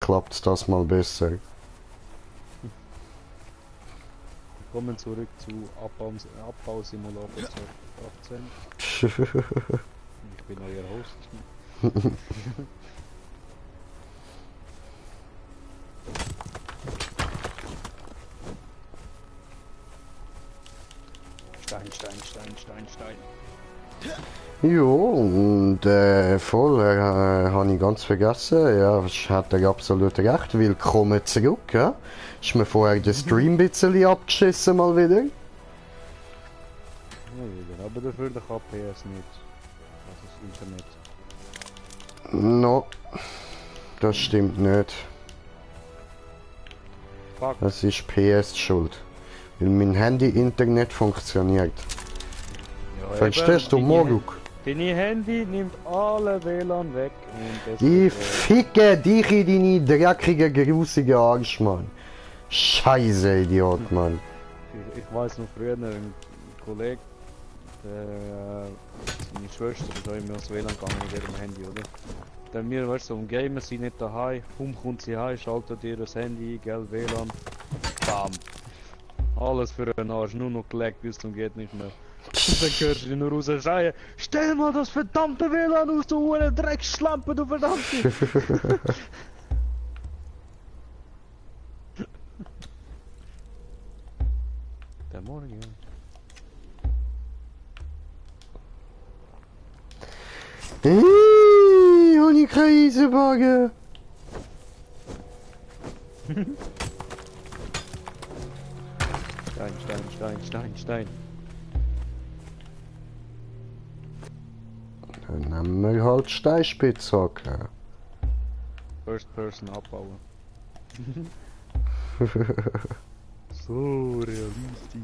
klappt das mal besser. Kommen zurück zu Abbausimulator 2018. Ich bin euer Host. Stein. Jo, und voll, habe ich ganz vergessen. Ja, hat er absolut recht. Willkommen zurück. Ja? Ist mir vorher den Stream ein bisschen abgeschissen mal wieder. Ja, wieder. Aber dafür der KPS nicht. Also das Internet. No, das stimmt nicht. Fuck. Das ist PS schuld. Weil mein Handy-Internet funktioniert. Ja, Verstehst du, Moruk? Deine Handy nimmt alle WLAN weg und das Ich ficke dich in deine dreckige, grusige Arsch, Mann. Scheiße, Idiot, Mann. Ich weiß noch früher, ein Kollege, seine Schwester ist auch immer aufs WLAN gegangen mit ihrem Handy, oder? Dann wir, weißt du, so Gamer sind nicht daheim, kommt sie heim, schaltet ihr das Handy ein, gell, WLAN, bam. Alles für einen Arsch, nur noch gelegt bis zum geht nicht mehr. Und dann hörst du nur raus schreien, stell mal das verdammte WLAN aus, du hure Drecksschlampe, du verdammte! Der Morgen. Habe ich keine Eisenwagen? Stein. Dann nehmen wir halt Steinspitzhacke. First Person abbauen. So realistisch.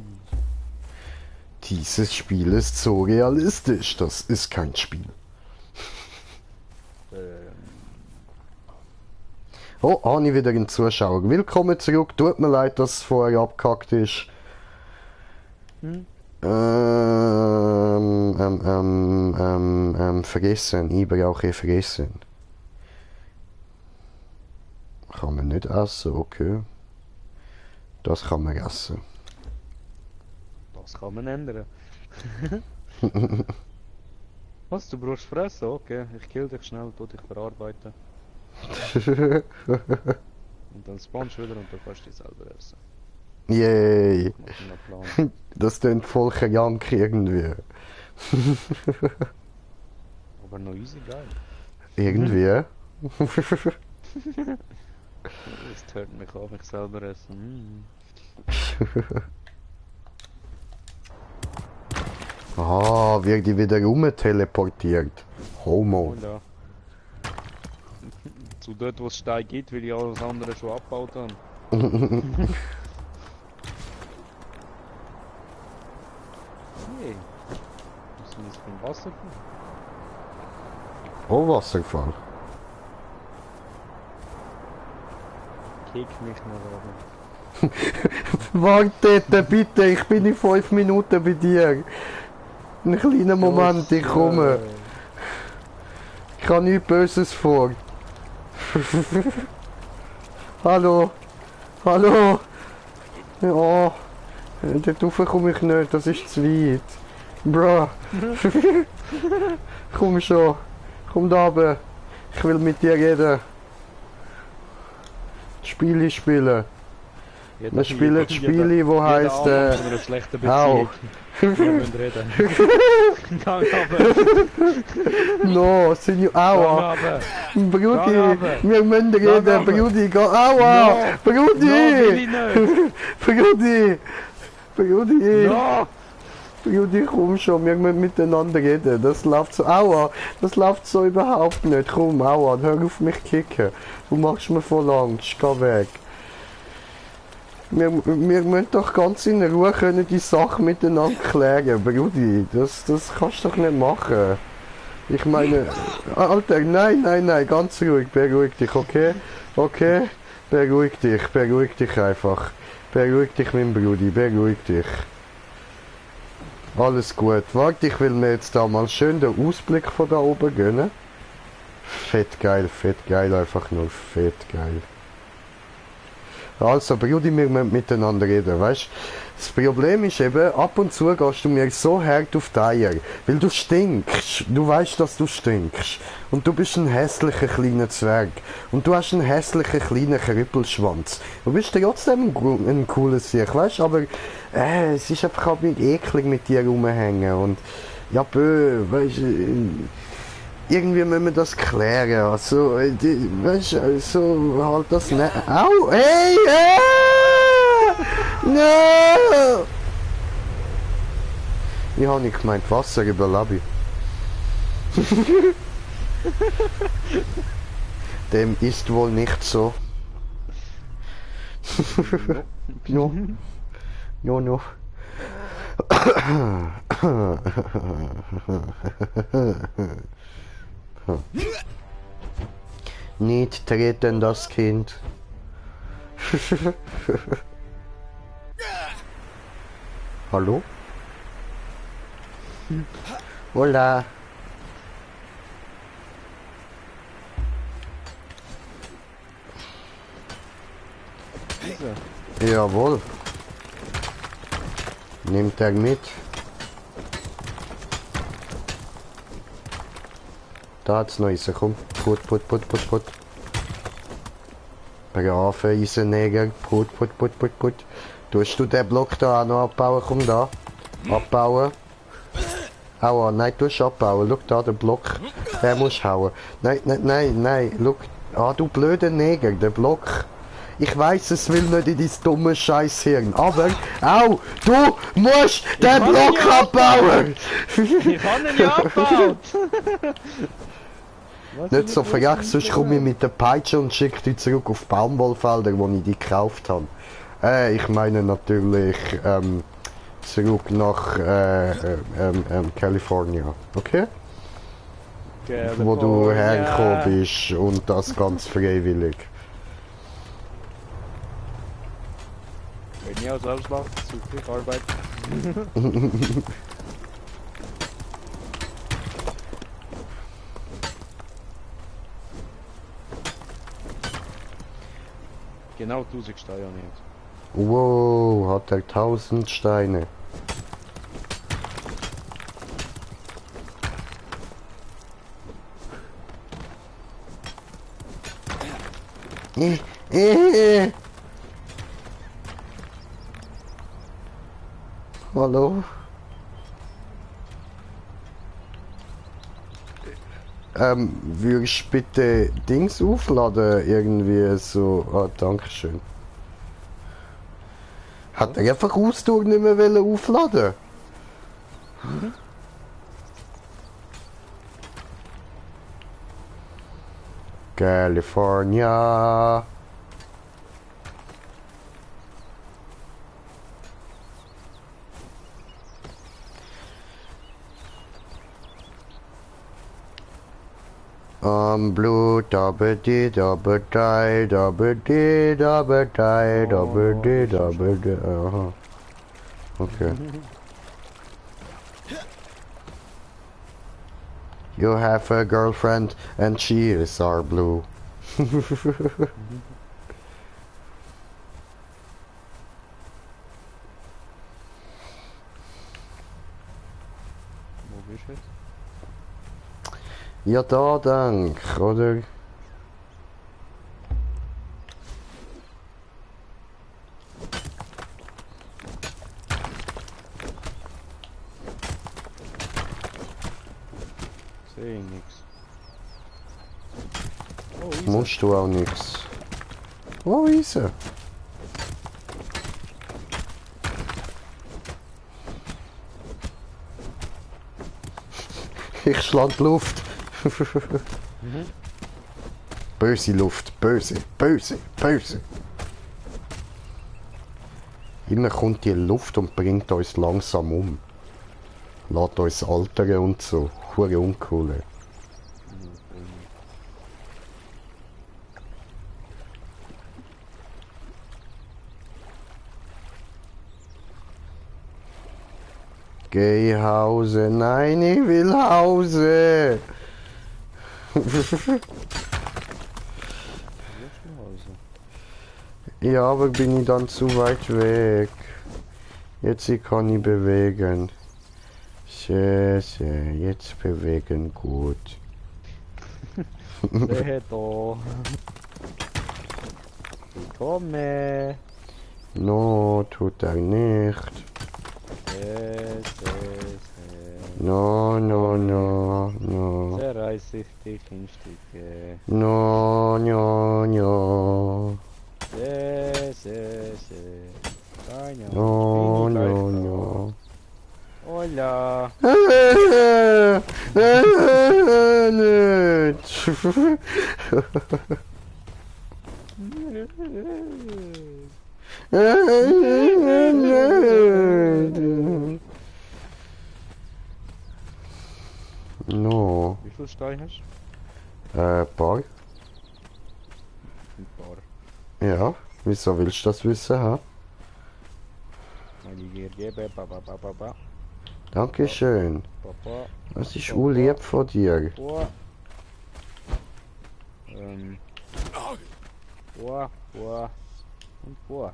Dieses Spiel ist so realistisch, das ist kein Spiel. Oh, habe ich wieder einen Zuschauer. Willkommen zurück, tut mir leid, dass es vorher abgehackt ist. Vergessen, ich brauche vergessen. Kann man nicht essen, okay. Das kann man essen. Das kann man ändern. Was, du brauchst fressen? Okay, ich kill dich schnell, tu dich verarbeiten. Und dann spawnst du wieder und du kannst dich selber essen. Yay! Mach einen Plan. Das klingt voll krank irgendwie. Aber noch easy geil. Irgendwie. Das hört mich an, mich selber essen. Ah, wird die wieder teleportiert. Homo. Ja. Zu dort, wo es Stein gibt, weil ich alles andere schon abgebaut habe. Hey, was ist denn das für ein Wasserfall? Oh, Wasserfall. Kick mich mal an. Warte bitte, ich bin in 5 Minuten bei dir. Einen kleinen Moment, ich komme. Ich habe nichts Böses vor. Hallo? Hallo? Ja, dort rauf komme ich nicht, das ist zu weit. Bro. Komm schon. Komm da runter. Ich will mit dir reden. Spiele spielen. Wir spielen Spiele, wo heisst Au. Wir müssen reden. Gang runter. No, Signor, aua. Brudi, wir müssen Gang reden, runter. Brudi, aua. No. Brudi. No, will ich nicht. Brudi. Brudi. No! Brudi, komm schon, wir müssen miteinander reden. Das läuft so, aua. Das läuft so überhaupt nicht. Komm, aua, hör auf mich kicken. Du machst mir voll Angst, geh weg. Wir müssen doch ganz in Ruhe können die Sachen miteinander klären, Brudi. Das kannst du doch nicht machen. Ich meine, Alter, nein, ganz ruhig, beruhig dich, okay? Okay? Beruhig dich einfach. Beruhig dich, mein Brudi, beruhig dich. Alles gut. Warte, ich will mir jetzt da mal schön den Ausblick von da oben gönnen. Fett geil, einfach nur fett geil. Also, Brudi, wir müssen miteinander reden, weißt? Das Problem ist eben, ab und zu gehst du mir so hart auf die Eier, weil du stinkst. Du weißt, dass du stinkst. Und du bist ein hässlicher kleiner Zwerg. Und du hast einen hässlichen kleinen Krüppelschwanz. Du bist trotzdem ein cooler Sieg, weißt? Aber es ist einfach halt nicht eklig mit dir rumhängen. Und ja, weißt irgendwie müssen wir das klären. Also, weißt du, so halt das nicht. Au! Hey! No! Ich habe nicht gemeint, Wasser überlebe ich. Dem ist wohl nicht so. No. No, no. Nicht treten, das Kind. Hallo? Hola. Jawohl. Nimmt er mit. Da hat's noch Eisen, komm. Put. Brave Eisenneger. Put. Tust du den Block da auch noch abbauen? Komm da. Abbauen. Hauen. Nein, du musst abbauen. Schau da, den Block. Den musst du hauen. Nein. Schau. Ah, du blöder Neger, der Block. Ich weiß, es will nicht in dein dumme Scheißhirn, aber au, du musst den Block abbauen! Ich habe ihn ja abgebaut! Nicht so verjagt, sonst komme ich mit der Peitsche und schicke dich zurück auf Baumwollfelder, wo ich die gekauft habe. Ich meine natürlich zurück nach California, okay? Wo du hergekommen bist und das ganz freiwillig. Wenn ich als Ausmacht, suche ich Arbeit. Genau 1000 Steine nicht. Wow, hat er 1000 Steine. Hallo? Würdest du bitte Dings aufladen? Irgendwie so. Ah, dankeschön. Hat er einfach Ausdauer nicht mehr aufladen? California. Blut, double die, double die, double die, double die, double die, double die. Aha. Okay. You have a girlfriend and she is our blue. Wo bist du jetzt? Ja, da denk, oder? Sehe ich nix. Oh, Eisen. Musst du auch nix. Wo ist er? Ich schlag die Luft. Böse Luft, böse. Immer kommt die Luft und bringt uns langsam um. Lässt uns altern und so. Hure uncool. Geh Hause, nein, ich will Hause. Ja, aber bin ich dann zu weit weg. Jetzt ich kann ich bewegen. Sehr, sehr. Jetzt bewegen gut. Sehe da. Ich komme. No, tut er nicht. Sehr. No, no, no, no. Zerreiß ich dich in Stücke. No, no, no. Sehr. No, Bin ich gleich no, da. no. Hola. No. Wie viel Steine hast Bar? du? Ein paar. Ja. Wieso willst du das wissen, ha? Kann ich dir geben. Ba. Dankeschön. Papa. Das ist lieb von dir. Boah. Boah. Und boah.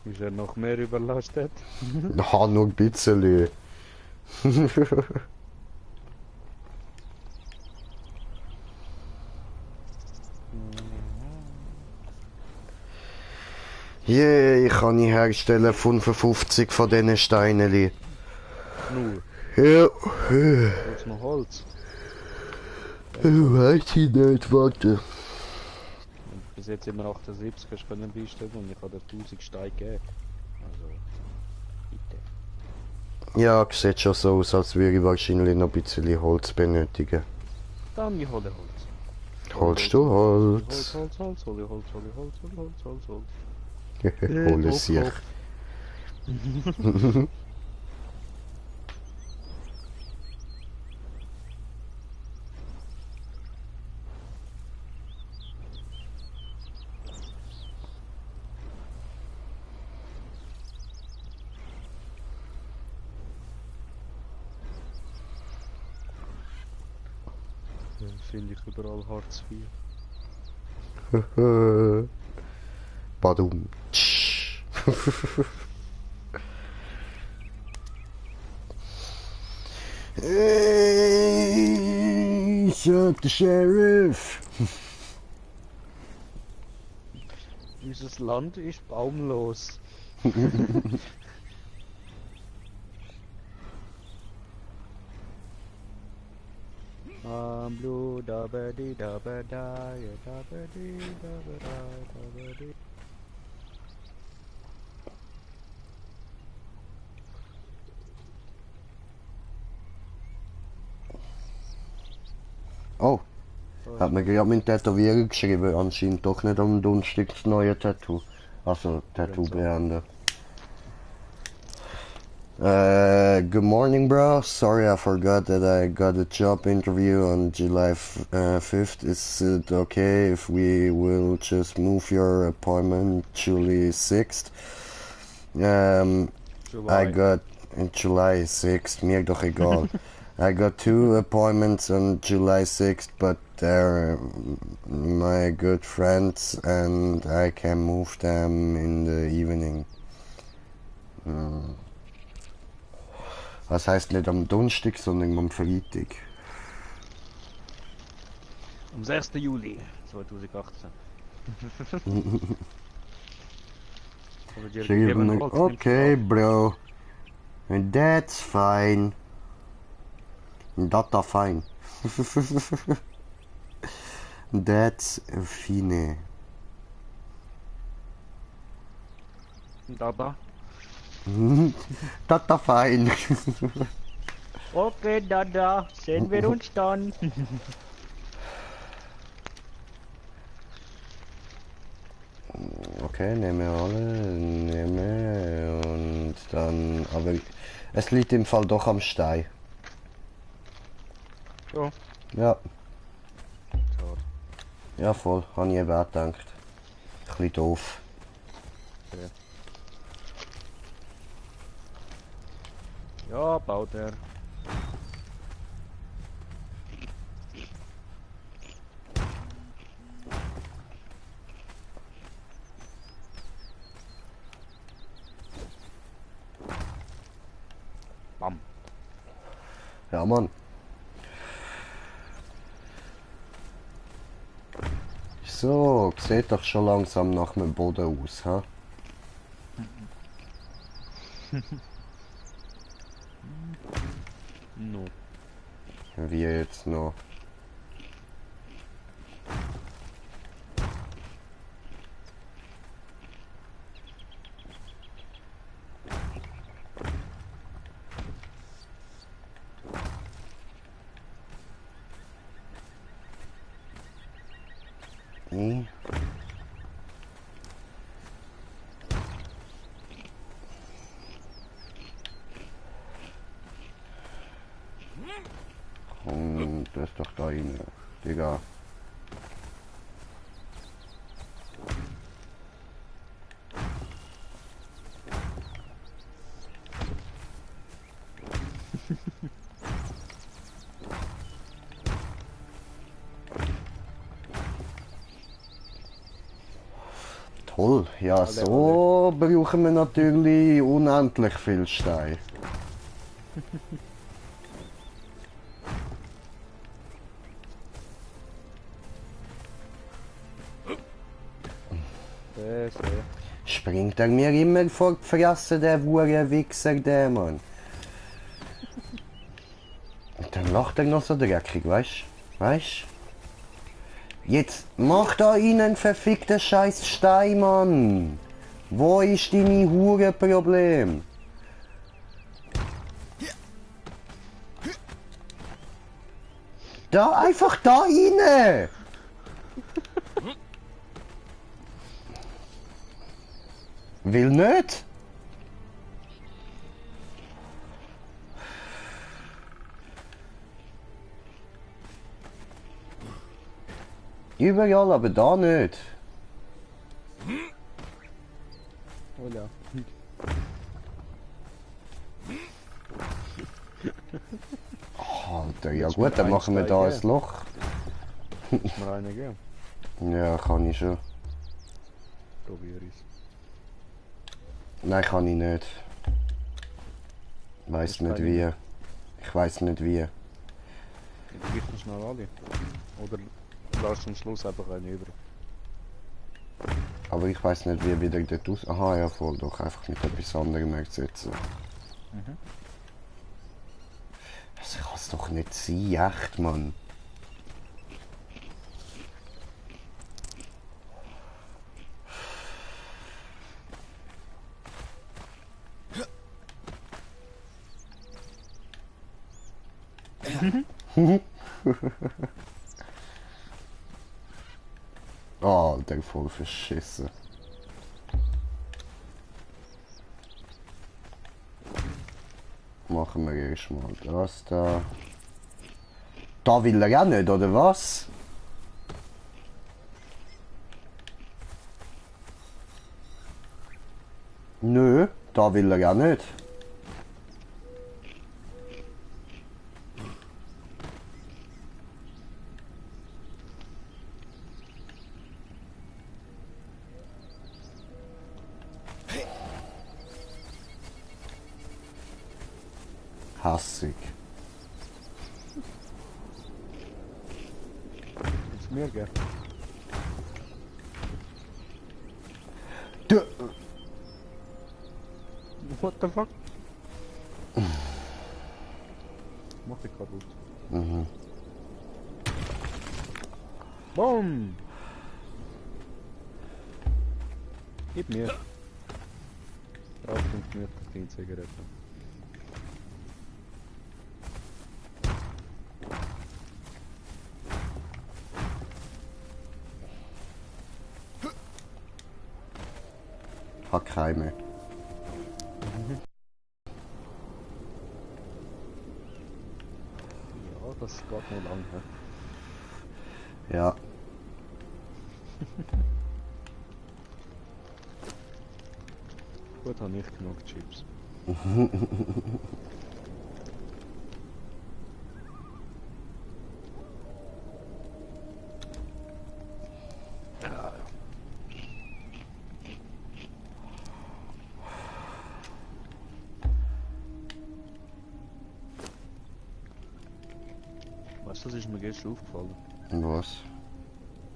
Ist er noch mehr überlastet? Ja, nur ein bisschen. Je, ich kann nicht herstellen 55 von diesen Steinen. Nur. Ja. Jetzt noch Holz. Weiß ich nicht, warte. Und bis jetzt immer 78 hast du können beistellen und ich habe dir 1000 Steine gegeben. Also, bitte. Ja, sieht schon so aus, als würde ich wahrscheinlich noch ein bisschen Holz benötigen. Dann ich hole Holz. Holst du Holz? Holz. Holz. Hol es sich. Finde ich überall Hartz IV. Badum. Ich hab den Sheriff. Unser Land ist baumlos. Blue dabadi dabada ya dabadi dabadi. Oh, hat mir gerade mein Tätowierer geschrieben, anscheinend doch nicht am Donnerstag das neue Tattoo. Also, Tattoo beenden. Good morning, bro. Sorry, I forgot that I got a job interview on July 5th. Is it okay if we will just move your appointment July 6th? I got July 6th, mir doch egal. I got 2 appointments on July 6th, but they're my good friends and I can move them in the evening. Was heißt nicht am Donnerstag, sondern am Freitag? Am 6. Juli 2018. Okay, bro. That's fine. That's fine. That's fine. Dada. That's fine. Okay, Dada. Sehen wir uns dann. Okay, nehme alle, und dann, aber es liegt im Fall doch am Stein. Ja. Ja, So. ja voll, habe ich eben auch gedacht. Ein bisschen doof. Ja, baut er. Ja, Mann. So, sieht doch schon langsam nach dem Boden aus, ha? No. Wie jetzt noch? Nee. Komm, das ist doch da rein, Digga. Toll, ja, so brauchen wir natürlich unendlich viel Stein. Das, Springt er mir immer vor die Fresse, der Hure Wichser, der Mann. Und dann lacht er noch so dreckig, weißt? Weißt? Jetzt mach da einen verfickten scheiß Stein, Mann. Wo ist deine Hure-Problem? Da, einfach da rein! Will nicht? Überall, aber da nicht. oh ja. Alter, ja gut, dann machen wir da ein Loch. Kannst du mir einen geben? Ja, kann ich schon. Probier es. Nein, kann ich nicht. Weiß Hast nicht keine wie. mehr? Ich weiß nicht wie. Du gibst mir schnell alle. Oder lass am Schluss einfach einen über. Aber ich weiß nicht wie wieder dort aus. Aha, ja voll, doch einfach mit etwas anderem ersetzen. Mhm. Das kann es doch nicht sein, echt, Mann. Oh, der voll verschissen. Machen wir erst mal das da. Da will er auch nicht, oder was? Nö, da will er auch nicht. Hassig. Willst du mir geben? Du. What the fuck? Mach dich kaputt. Mhm. Boom! Gib mir. Raucht und mir die Zigarette. Hat keine. Ja, das geht noch lang. He? Ja. Gut, habe ich genug Chips. Weißt du, das ist mir gestern aufgefallen. Was?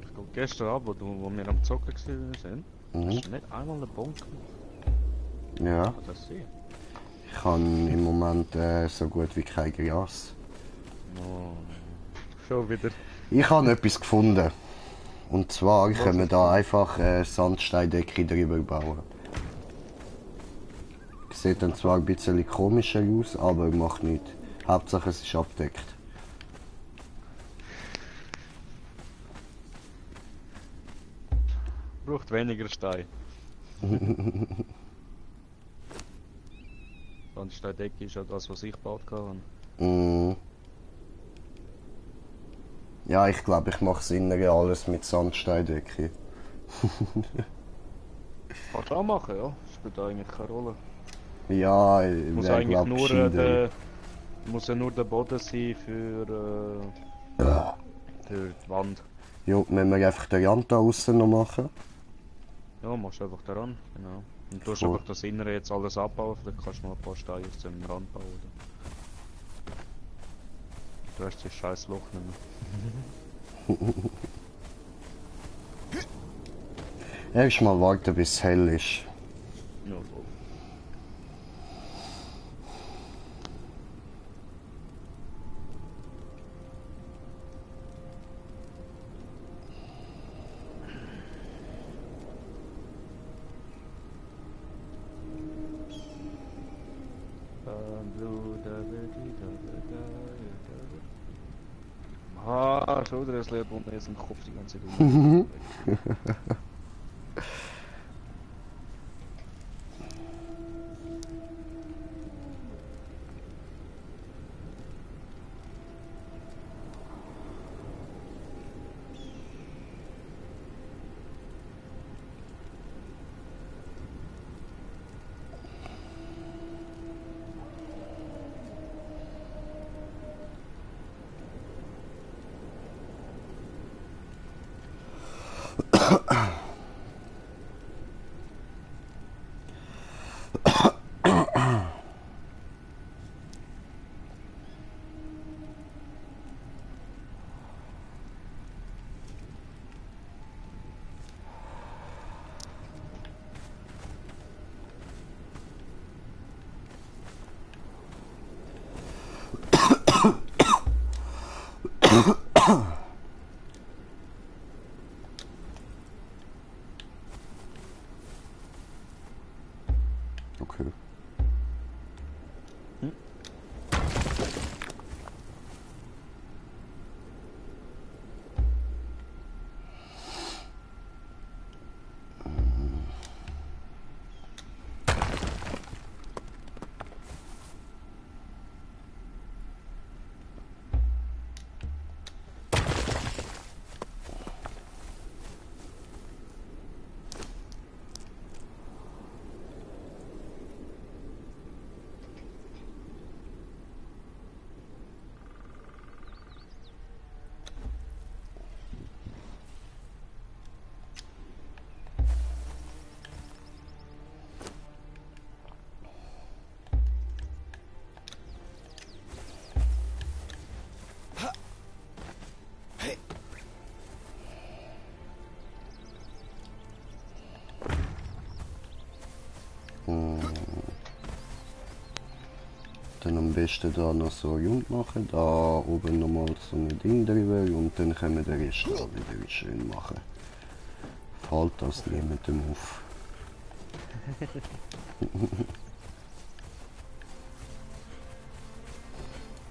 Ich glaube, gestern Abend, wo wir am Zocken waren, hast du nicht einmal einen Bon gemacht. Ja. Kann das sein? Ich habe im Moment so gut wie kein Gras. Oh, schon wieder. Ich habe etwas gefunden. Und zwar Was können wir ist da das? einfach Sandsteindecke drüber bauen. Sieht dann zwar ein bisschen komischer aus, aber macht nichts. Hauptsache es ist abdeckt. Braucht weniger Stein. Sandsteindecke ist ja das, was ich gebaut habe. Mm. Ja, ich glaube, ich mache das Innere alles mit Sandsteindecke. Kannst du auch machen, ja. Spielt eigentlich keine Rolle. Ja, Muss wäre eigentlich glaube nur ich gescheiter. muss ja nur der Boden sein für die Wand. Ja, wenn wir einfach den Rand da außen noch machen. Ja, machst du einfach daran, genau. Und du tust Cool. einfach das Innere jetzt alles abbauen, dann kannst du noch ein paar Steine aus dem Rand bauen. Oder? Du hast das scheiß Loch nicht mehr. Erst mal warten, bis es hell ist. Ja, voll. Ah, schon wieder das Leerbund jetzt im Kopf die ganze Zeit. Okay. Dann am besten da noch so rund machen, da oben nochmal so ein Ding drüber und dann können wir den Rest auch wieder schön machen. Fällt das niemandem auf.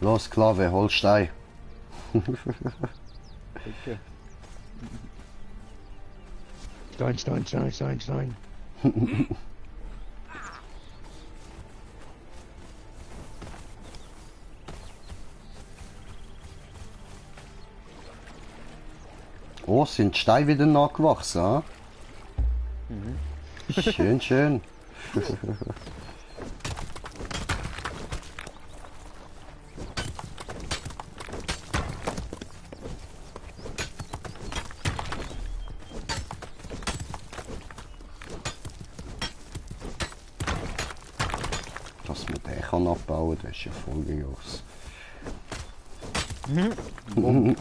Los, Klave, hol Stein. Okay. Stein. Oh, sind die Steine wieder nachgewachsen, ah? Schön, schön. Dass man den kann abbauen, das ist ja voll groß. Bumm.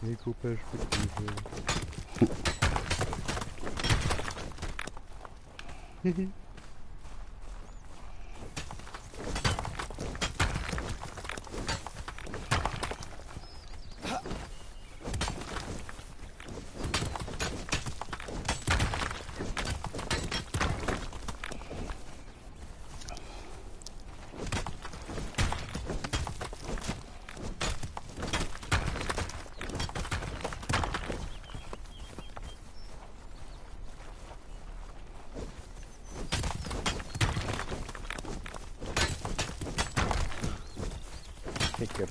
Ego-Perspektive. Kicker.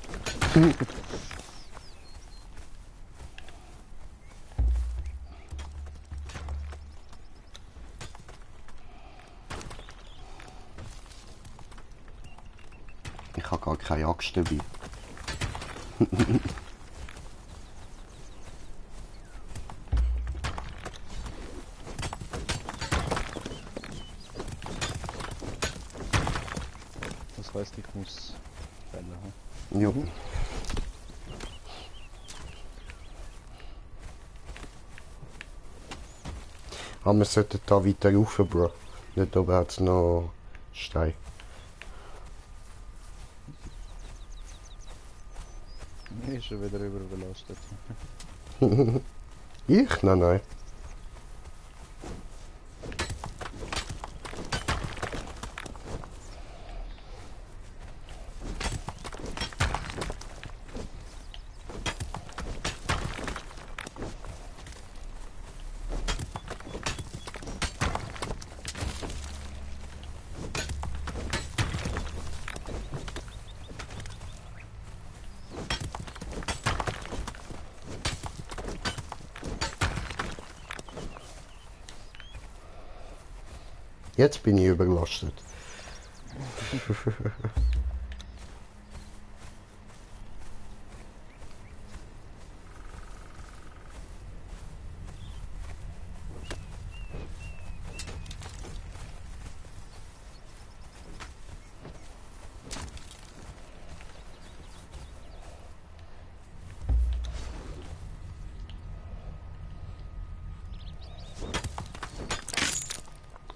Ich habe gar keine Axt dabei. Das heißt, ich muss fällen. Jo. Aber wir sollten da weiter rauf, Bro. Nicht oben hat es noch Stein. Ist schon wieder überbelastet. Ich? Nein, nein. Jetzt bin ich überlastet.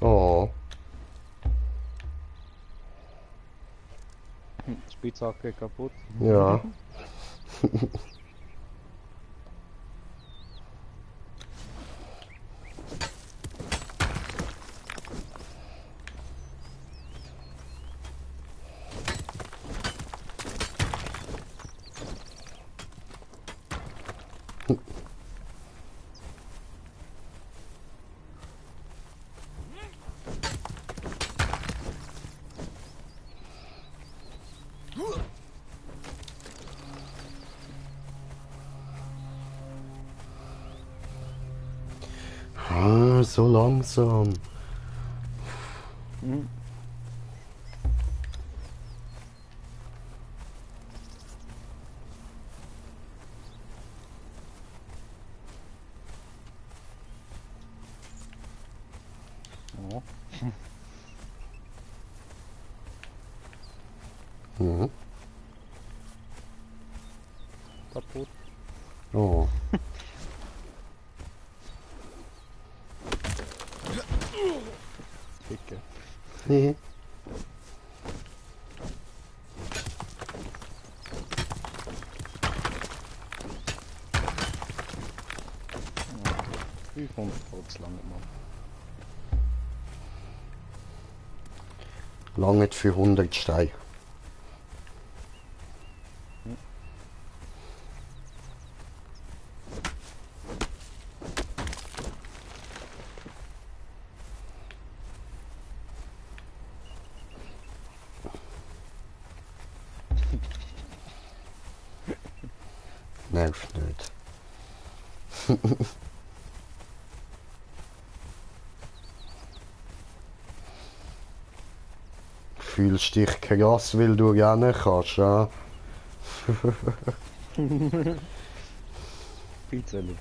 Oh, Spitzhacke kaputt. ja. Ah, so langsam. Mhm. Oh, Mhm. kaputt. Oh. Kicker. Nee. Oh, 500 Holz lange mal. Lange für 100 Steine. Nervt nicht. Fühlst dich krass, weil du gerne kannst, ja? Pizzeli.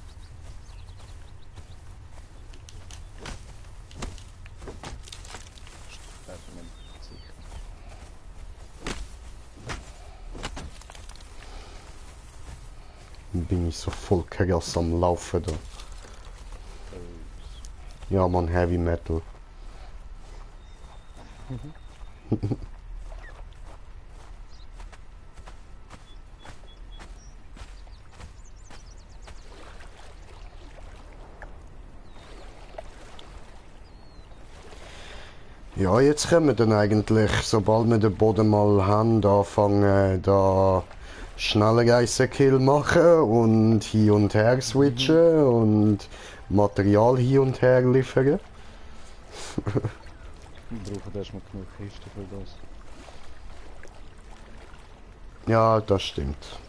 Das ist mir nicht sicher. Bin ich so voll Chaos am Laufen da. Ja, man, Heavy Metal. Ja, jetzt können wir dann eigentlich, sobald wir den Boden mal haben, anfangen, da schneller Eisenkill machen und hin und her switchen und Material hin und her liefern. Wir brauchen erstmal genug Kisten für das. Ja, das stimmt.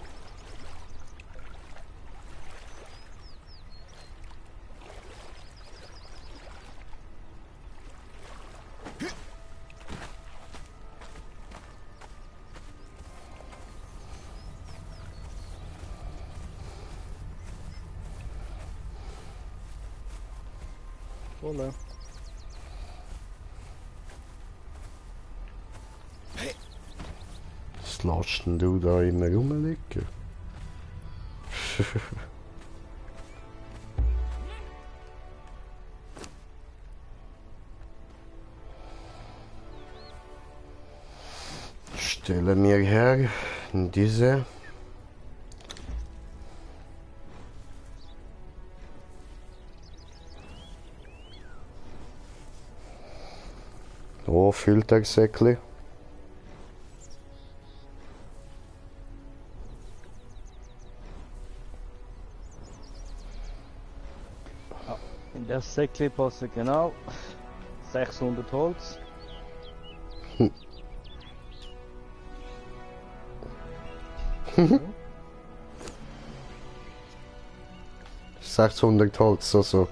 Voll. Was lässt denn du da immer rumliegen? Stellen wir her diese. Oh, Filtersäckli. In das Säckchen passen genau 600 Holz. 600 Holz, also.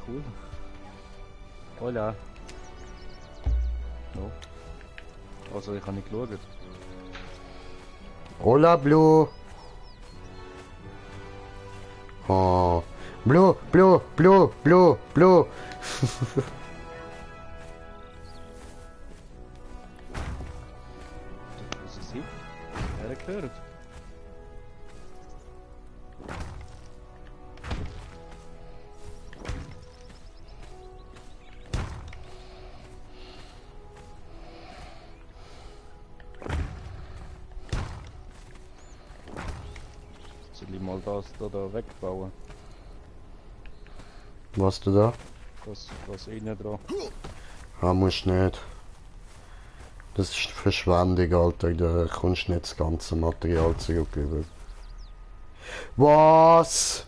Cool. Hola. No. Also ich habe nicht geschaut. Hola, Blue. Oh. Blue, Blue, Blue, Blue, Blue. Was ist hier? Er gehört. Soll ich mal das da wegbauen? Was du da? Das innen dran. Ah, musst nicht. Das ist Verschwendung, Alter. Da kommst du nicht das ganze Material zurück. Was?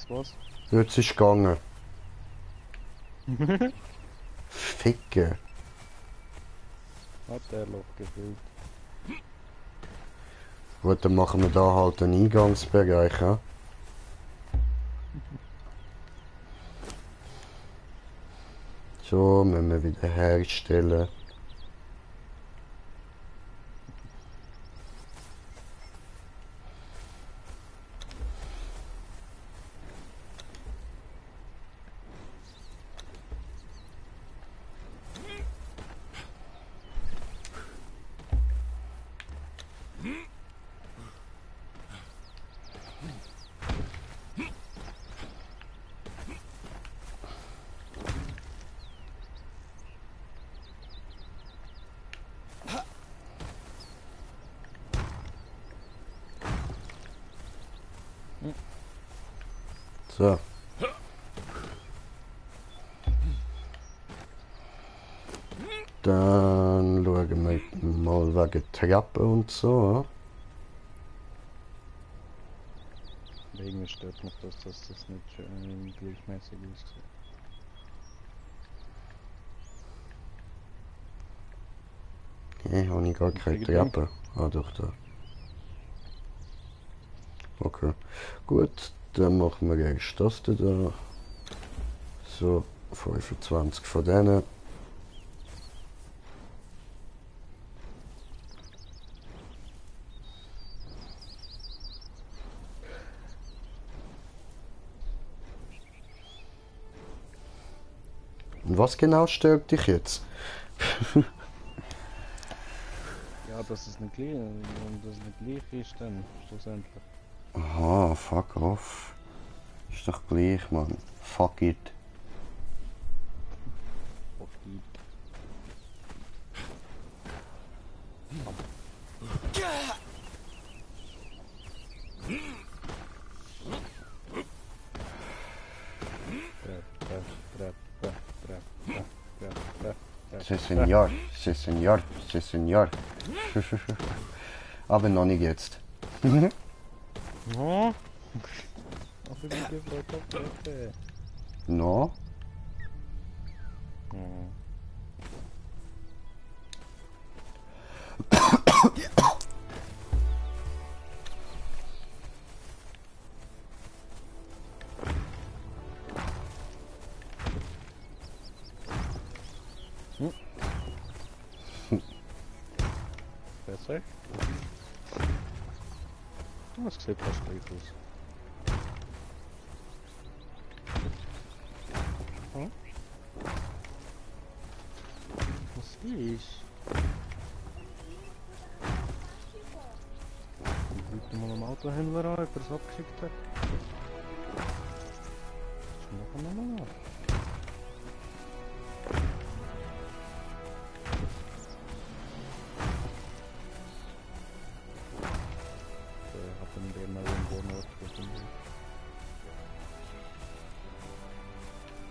Was? Jetzt ist gegangen. Ficke. Hat der Loch gefüllt. Gut, dann machen wir da halt einen Eingangsbereich, ja? So, müssen wir wieder herstellen. So. Dann schauen wir mal wegen Treppen und so. Irgendwie stört mich das, dass das nicht schön gleichmäßig aussieht. Okay, habe ich gar keine Treppe. Ah, doch, da. Okay. Gut, dann machen wir erst das da. So, 25 von denen. Und was genau stört dich jetzt? Ja, dass es nicht gleich, und dass es nicht gleich ist, dann schlussendlich. Aha, fuck off. Ist doch gleich, Mann. Fuck it. Okay. C'est Senior, c'est Senior, c'est Senior. Aber noch nicht jetzt. Oh. Aber ich bin gefreut auf Pepe. No? Oh. Besser? Das sieht fast gleich aus. Hm? Was ist? Ich rufe mal am Autohändler an, ob er es abgeschickt hat. Das machen wir mal nach.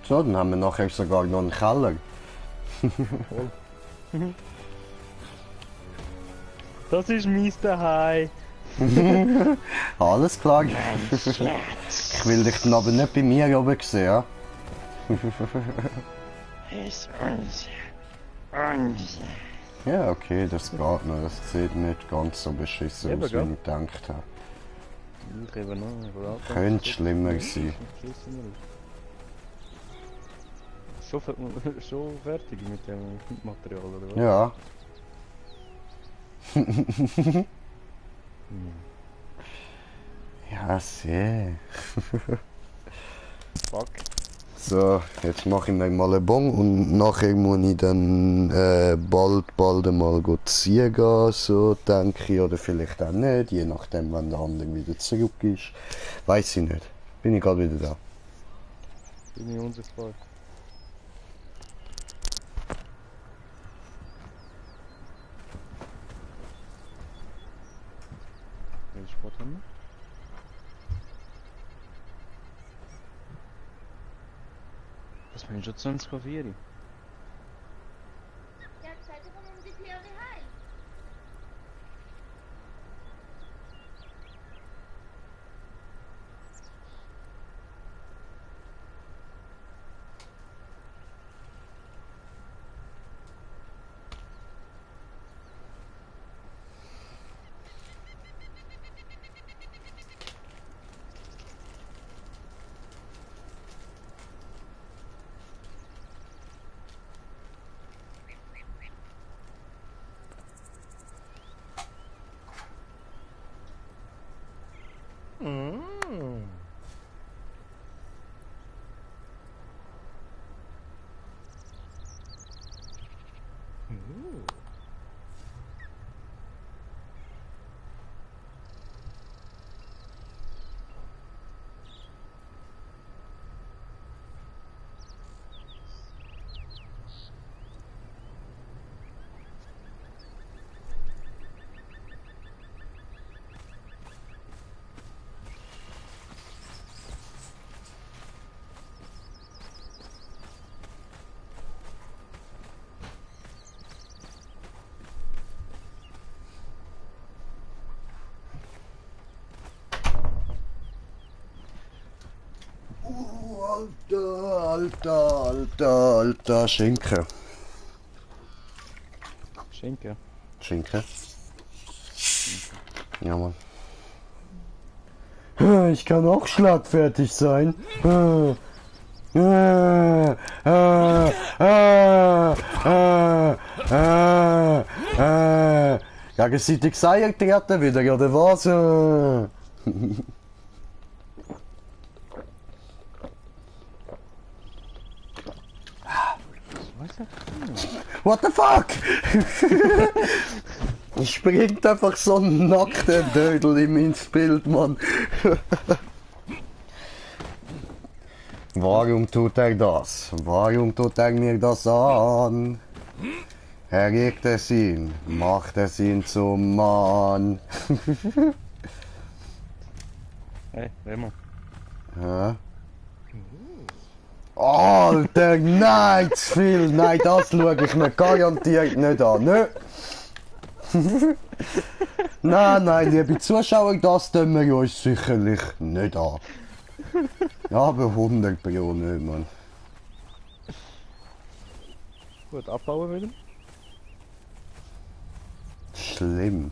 So, dann haben wir nachher sogar noch einen Keller. Das ist Mr. High. Alles klar. Ich will dich dann aber nicht bei mir oben sehen, ja? Ist unser. Ja, okay, das geht noch. Das sieht nicht ganz so beschissen Eben, aus, wie gell? ich gedacht habe. Ich eben noch. Könnte schlimmer sein. Schon fertig mit dem Material, oder was? Ja. Ja, sehr. Fuck. So, jetzt mache ich mir mal einen Bon und nachher muss ich dann bald einmal ziehen gehen, so denke ich, oder vielleicht auch nicht, je nachdem, wann der andere wieder zurück ist. Weiß ich nicht. Bin ich gerade wieder da. Bin ich unsichtbar. Welchen Sport haben wir? Das bin ich schon 20 auf 4. Ja, Zeit um die Theorie heim. Alter, Schinken. Schinken. Schinken? Ja, Mann. Ich kann auch schlagfertig sein. Gegenseitig gesagt treten wieder, oder was? What the fuck? Springt einfach so ein nackter Dödel in mein Bild, Mann. Warum tut er das? Warum tut er mir das an? Erregt es ihn, macht es ihn zum Mann. Hey, Remo. Ja. Alter, nein, zu viel. Nein, das schaue ich mir garantiert nicht an. Nö. Nein, nein, liebe Zuschauer, das tun wir uns sicherlich nicht an. Aber 100 Pro nicht, Mann. Gut, abbauen wieder. Schlimm.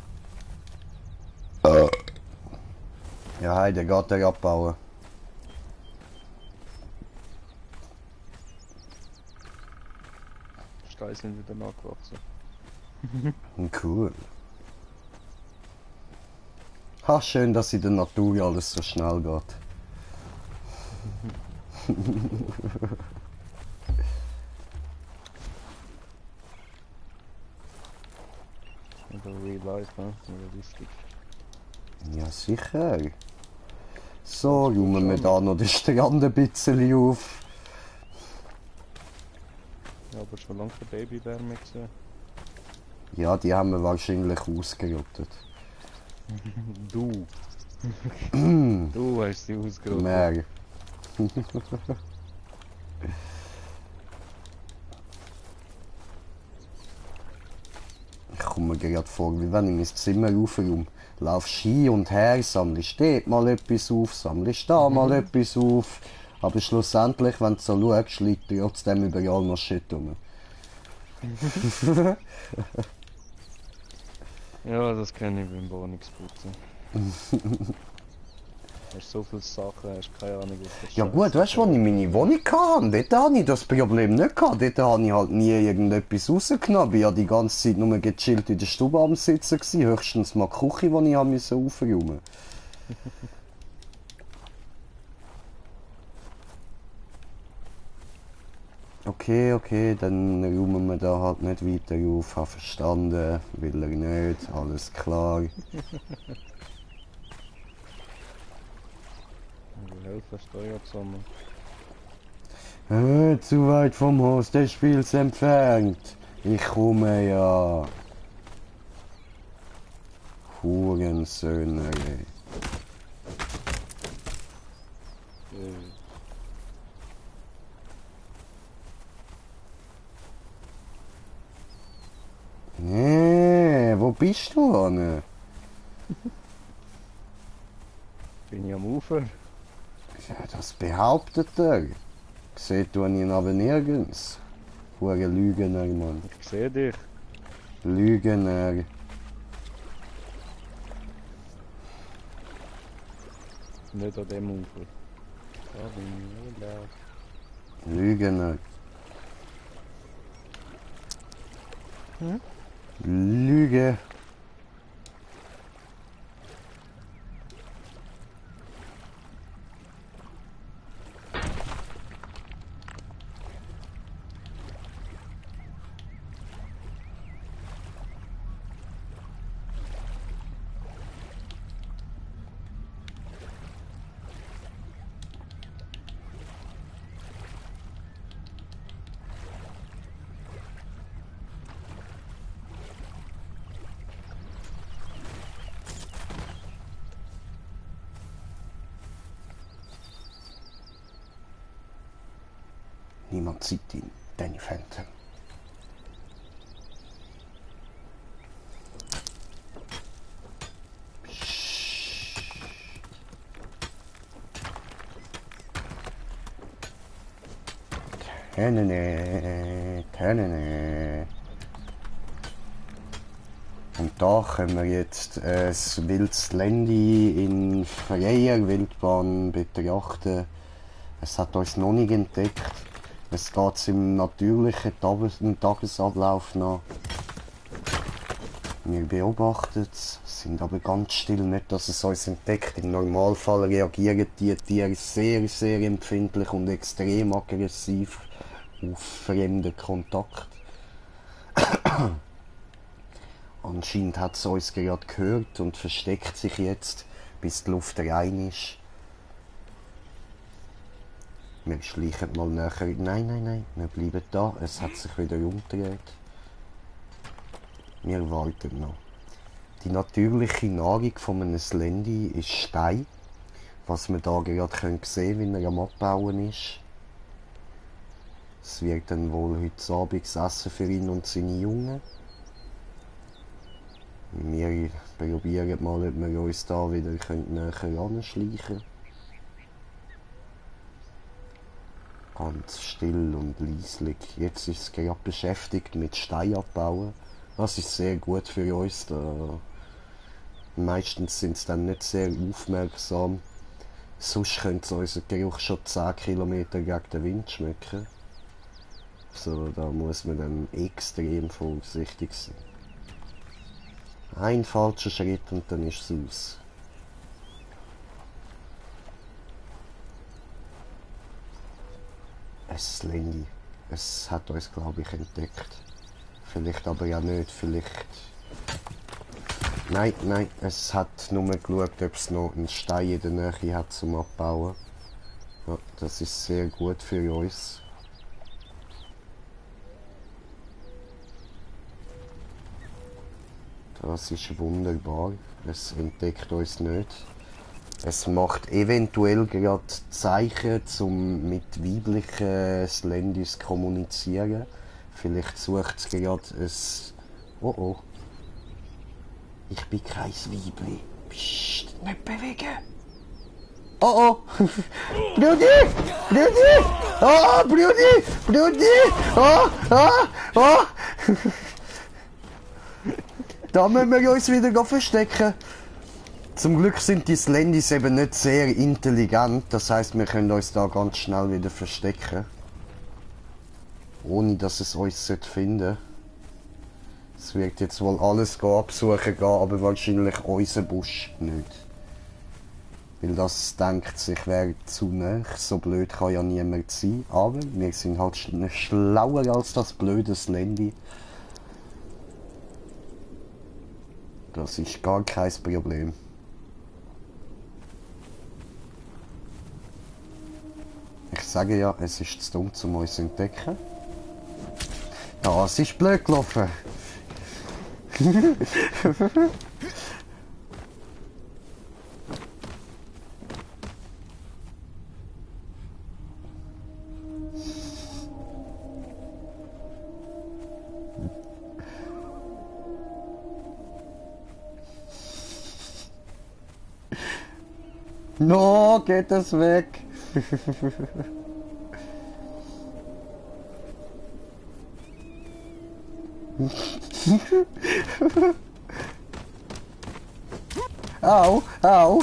Ja, hey, der geht der abbauen. Steine sind wieder nachgewachsen. Cool. Ha, schön, dass in der Natur alles so schnell geht. Oder real life, ne? Realistisch. Ja, sicher. So, räumen wir da noch den Strand ein bisschen auf. Ja, aber schon lange kein Babybär mehr gesehen. Ja, die haben wir wahrscheinlich ausgerottet. Du. Du hast sie ausgerottet. Mehr. Ich komme mir gerade vor, wie wenn ich mein Zimmer aufräume. Laufst hin und her, sammelst dort mal etwas auf, sammelst da mal etwas auf. Aber schlussendlich, wenn du so schaust, liegt trotzdem überall noch Shit rum. Ja, das kenne ich beim Wohnungsputzen. Hast so viele Sachen, hast keine Ahnung, was das Ja gut, weißt du, als ich meine Wohnung hatte, dort hatte ich das Problem nicht gehabt. Dort habe ich halt nie irgendetwas rausgenommen. Ich war die ganze Zeit nur gechillt in der Stube am Sitzen gewesen. Höchstens mal die Küche, die ich aufräumen musste. Okay, dann räumen wir da halt nicht weiter auf. Habe verstanden, will er nicht, alles klar. Die Hälfte ist Steuer zusammen. Zu weit vom Haus des Spiels entfernt. Ich komme ja. Hurensöhne. Nee, wo bist du, Anne? Bin ich am Ufer? Ja, das behauptet er. Seht du ihn aber nirgends. Hure Lügner, Mann. Ich sehe dich. Lügner. Nicht an dem Ufer. Da bin ich nicht da. Lügner. Hm? Lüge. Niemand sieht ihn, Danny Phantom. Tänene. Und da können wir jetzt das wildes Lendi in freier Wildbahn betrachten. Es hat uns noch nicht entdeckt. Es geht im natürlichen Tagesablauf nach. Wir beobachten es, sind aber ganz still, nicht, dass es uns entdeckt. Im Normalfall reagieren die Tiere sehr, sehr empfindlich und extrem aggressiv auf fremden Kontakt. Anscheinend hat es uns gerade gehört und versteckt sich jetzt, bis die Luft rein ist. Wir schleichen mal näher. Nein, nein, nein, wir bleiben da. Es hat sich wieder umgedreht. Wir warten noch. Die natürliche Nahrung von einem Slendi ist Stein. Was wir da gerade sehen können, wie er am Abbauen ist. Es wird dann wohl heute Abend Essen für ihn und seine Jungen. Wir probieren mal, ob wir uns da wieder näher anschleichen können. Ganz still und leislich. Jetzt ist es gerade beschäftigt mit Stein abbauen. Das ist sehr gut für uns. Meistens sind sie dann nicht sehr aufmerksam. Sonst könnte unser Geruch schon 10 Kilometer gegen den Wind schmecken. So, da muss man dann extrem vorsichtig sein. Ein falscher Schritt und dann ist es aus. Ein Slendi. Es hat uns, glaube ich, entdeckt. Vielleicht aber ja nicht, vielleicht... Nein, nein, es hat nur geschaut, ob es noch einen Stein in der Nähe hat zum Abbauen. Ja, das ist sehr gut für uns. Das ist wunderbar. Es entdeckt uns nicht. Es macht eventuell gerade Zeichen, um mit weiblichen Slendis zu kommunizieren. Vielleicht sucht es gerade ein... Oh oh. Ich bin kein Weibli. Psst, nicht bewegen. Oh oh. Brudi! Brudi! Oh, Brudi! Brudi! Oh, oh, oh! Da müssen wir uns wieder verstecken. Zum Glück sind die Slendis eben nicht sehr intelligent. Das heisst, wir können uns da ganz schnell wieder verstecken. Ohne dass es uns finden sollte. Es wird jetzt wohl alles absuchen gehen, aber wahrscheinlich unser Busch nicht. Weil das denkt sich, wäre zu nah. So blöd kann ja niemand sein. Aber wir sind halt schlauer als das blöde Slendi. Das ist gar kein Problem. Ich sage ja, es ist zu dumm, um uns zu entdecken. Ja, es ist blöd gelaufen. No, geht das weg. Au, au,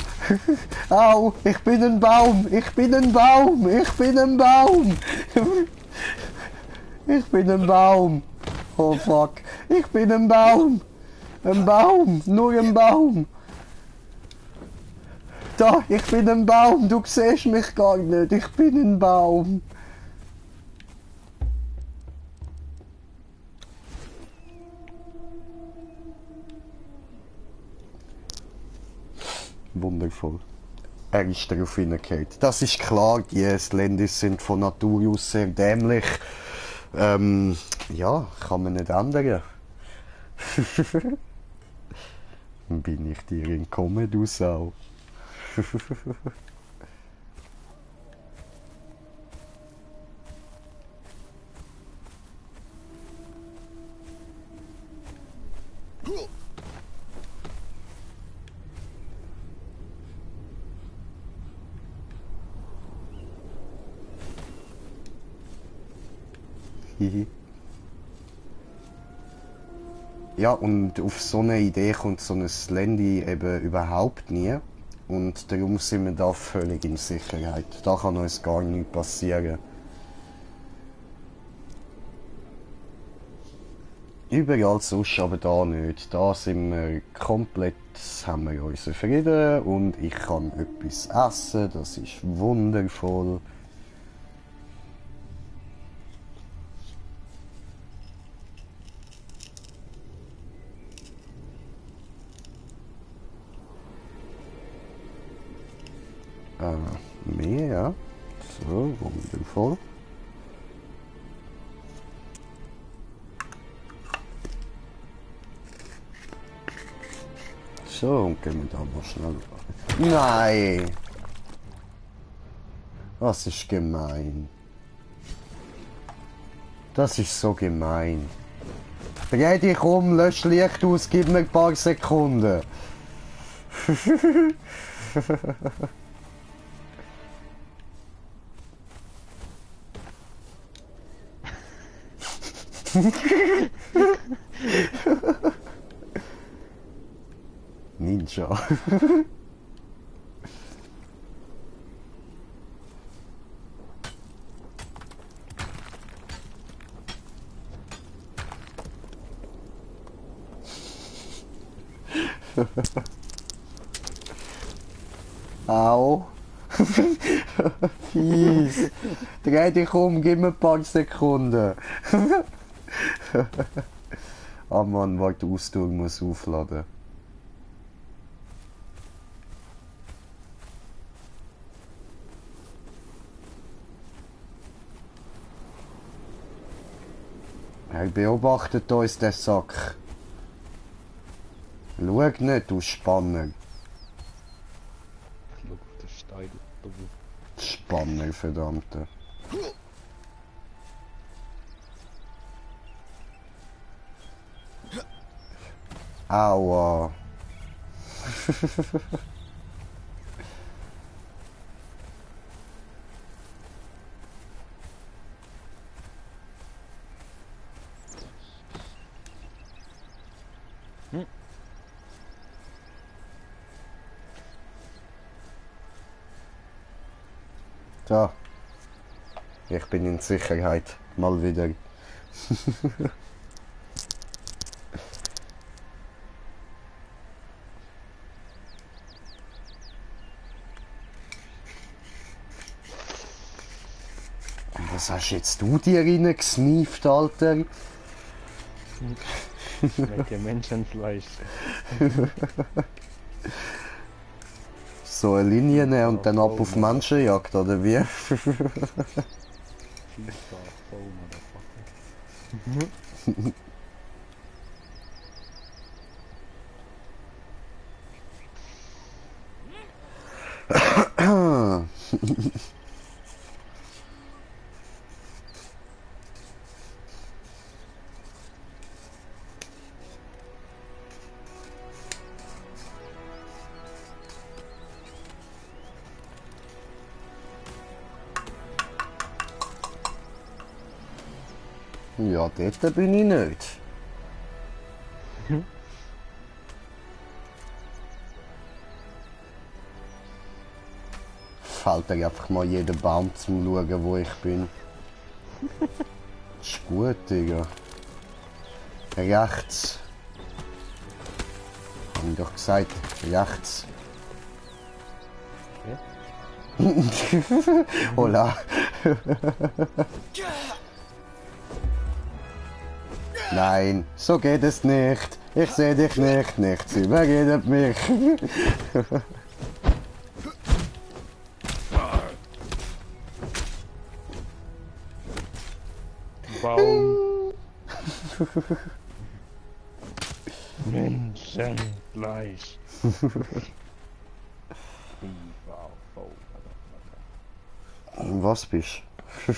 au, ich bin ein Baum, ich bin ein Baum, ich bin ein Baum. Ich bin ein Baum. Oh fuck, ich bin ein Baum. Ein Baum, nur ein Baum. Da, ich bin ein Baum, du siehst mich gar nicht, ich bin ein Baum. Wundervoll. Er ist darauf hingekommen. Das ist klar, die Slendis sind von Natur aus sehr dämlich. Ja, kann man nicht ändern. Bin ich dir entkommen, du Sau? Ja, und auf so eine Idee kommt so ein Slendi eben überhaupt nie. Und darum sind wir da völlig in Sicherheit. Da kann uns gar nichts passieren. Überall sonst, aber da nicht. Da sind wir komplett, haben wir unseren Frieden und ich kann etwas essen. Das ist wundervoll. Mehr, ja. So, wundervoll. So, und gehen wir da mal schnell. Nein! Das ist gemein. Das ist so gemein. Dreh dich um, lösch Licht aus, gib mir ein paar Sekunden. Ninja. Au. Fies. Dreh dich um, gib mir ein paar Sekunden. Ah Mann, warte, die Ausdauer muss aufladen. Er beobachtet uns, der Sack. Schau nicht, du Spanner. Schau auf den Stein, du. Spanner, verdammte. Aua. So. Ich bin in Sicherheit. Mal wieder. Was hast jetzt du dir reingesneeft, Alter? Schmecke Menschenfleisch. So eine Linie nehmen und dann ab auf Menschenjagd, oder wie? FIFA, voll, Motherfucker. Ja, dort bin ich nicht. Fällt dir einfach mal jeden Baum zum Schauen, wo ich bin. Ist gut, Digga. Rechts. Hab ich doch gesagt, rechts. Hola. Nein, so geht es nicht. Ich sehe dich nicht. Nichts überredet mich. Baum. Menschenfleisch. FIFA, voll, Motherfucker. Was bist du?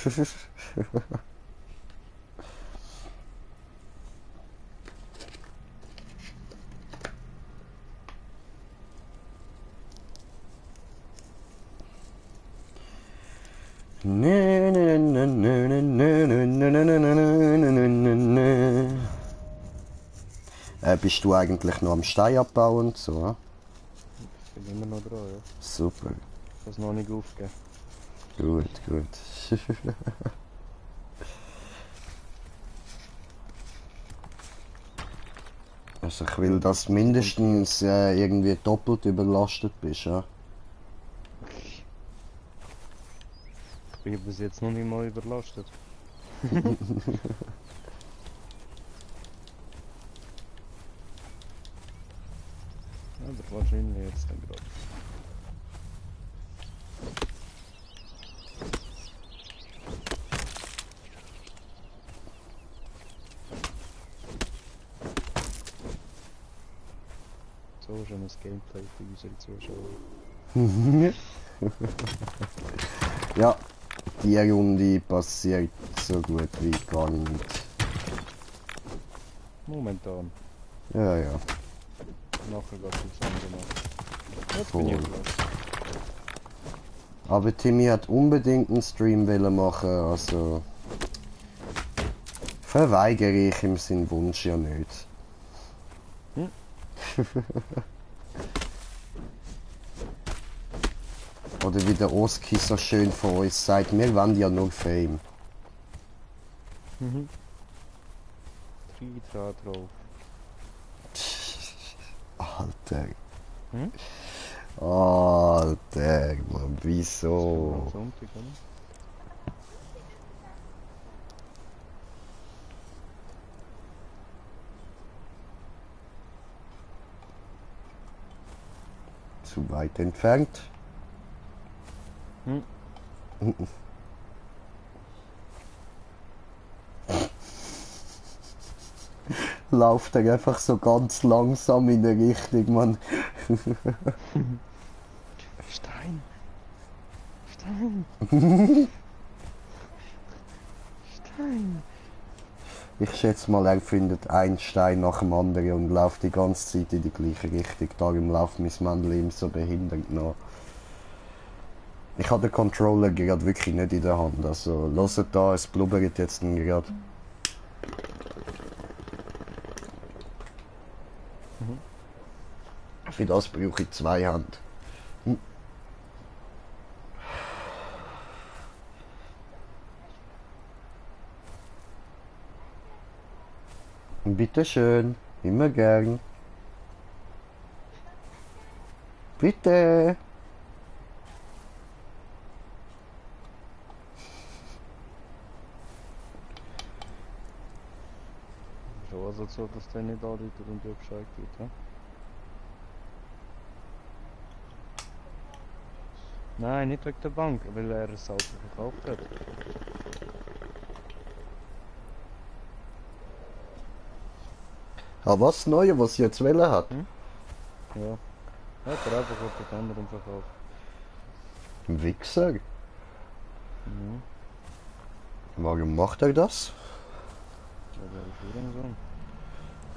Bist du eigentlich noch am Stein abbauen und so? Bin immer noch dran, ja. Super. Ich hab's noch nicht aufgegeben. Gut, gut. Also ich will, dass du mindestens irgendwie doppelt überlastet bist, ja? Ich bin bis jetzt noch nicht mal überlastet. Aber wahrscheinlich jetzt dann gerade. So schönes Gameplay für unsere Zuschauer. Ja, die Runde passiert so gut wie gar nicht. Momentan. Ja, ja. Nachher geht es aufs andere Mal. Jetzt Voll. bin ich überrascht. Aber Timmy hat unbedingt einen Stream wollen machen, also verweigere ich ihm seinen Wunsch ja nicht. Hm? Oder wie der Oski so schön von uns sagt, wir wollen ja nur Fame. Mhm. 3 drauf. Alter. Hm? Alter, Mann, wieso? Sonntag, oder? Zu weit entfernt. Hm. Lauft er einfach so ganz langsam in der Richtung, Mann. Stein! Stein! Stein! Ich schätze mal, er findet einen Stein nach dem anderen und läuft die ganze Zeit in die gleiche Richtung. Darum läuft mein Männchen ihm so behindert nach. Ich habe den Controller gerade wirklich nicht in der Hand. Also, hört da, es blubbert jetzt gerade. Mhm. Für das brauche ich 2 Hände. Bitteschön, immer gern. Bitte. Schon also so, dass der nicht anruft und dir Bescheid gibt, ja? Nein, nicht wegen der Bank, weil er es Auto verkauft hat. Ah, was Neue, was sie jetzt wollen hat? Hm? Ja. Hat er einfach etwas anderem verkauft. Wichser. Mhm. Warum macht er das? Aber er ist Hurensohn.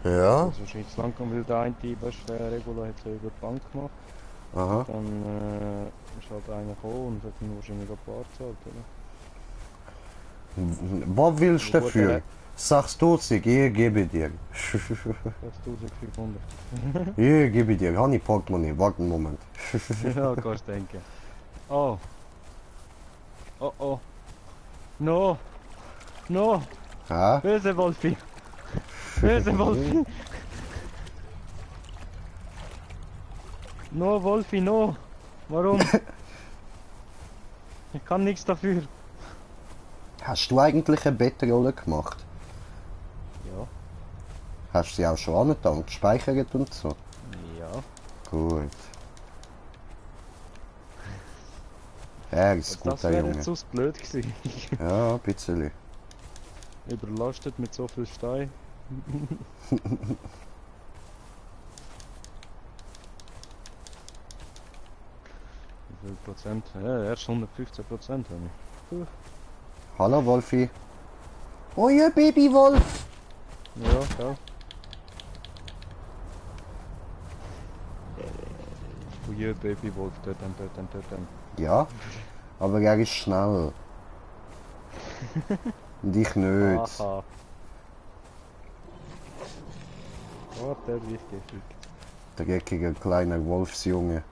Ja. Das ist wahrscheinlich zu lang gegangen, weil der eine, weißt du, der Regula hat es ja über die Bank gemacht. Aha. Dann ist halt einer gekommen und hat ihn wahrscheinlich ein paar gezahlt, oder? Was willst du Wie gut dafür? er- Sagst du sie, ich gebe dir. 6500. Ich gebe dir. Habe ich Portemonnaie? Warte einen Moment. Ja, kannst denken. Oh. Oh oh. No. No. Hä? Böse Wolfi. Böse Wolfi. No, Wolfi, no. Warum? Ich kann nichts dafür. Hast du eigentlich eine Bettrolle gemacht? Ja. Hast du sie auch schon angetan, gespeichert und so? Ja. Gut. Er ist ein Das guter wäre Junge. jetzt so blöd gewesen. Ja, ein bisschen. Überlastet mit so viel Stein. Wie viel Prozent? Ja, erst 115% habe ich. Hallo Wolfi. Oh ja, Babywolf! Ja, gell? Oh je, Babywolf, töten. Ja, aber er ist schnell. Und ich nicht. Aha. Oh, der wird gefickt. Der geckige kleine Wolfsjunge.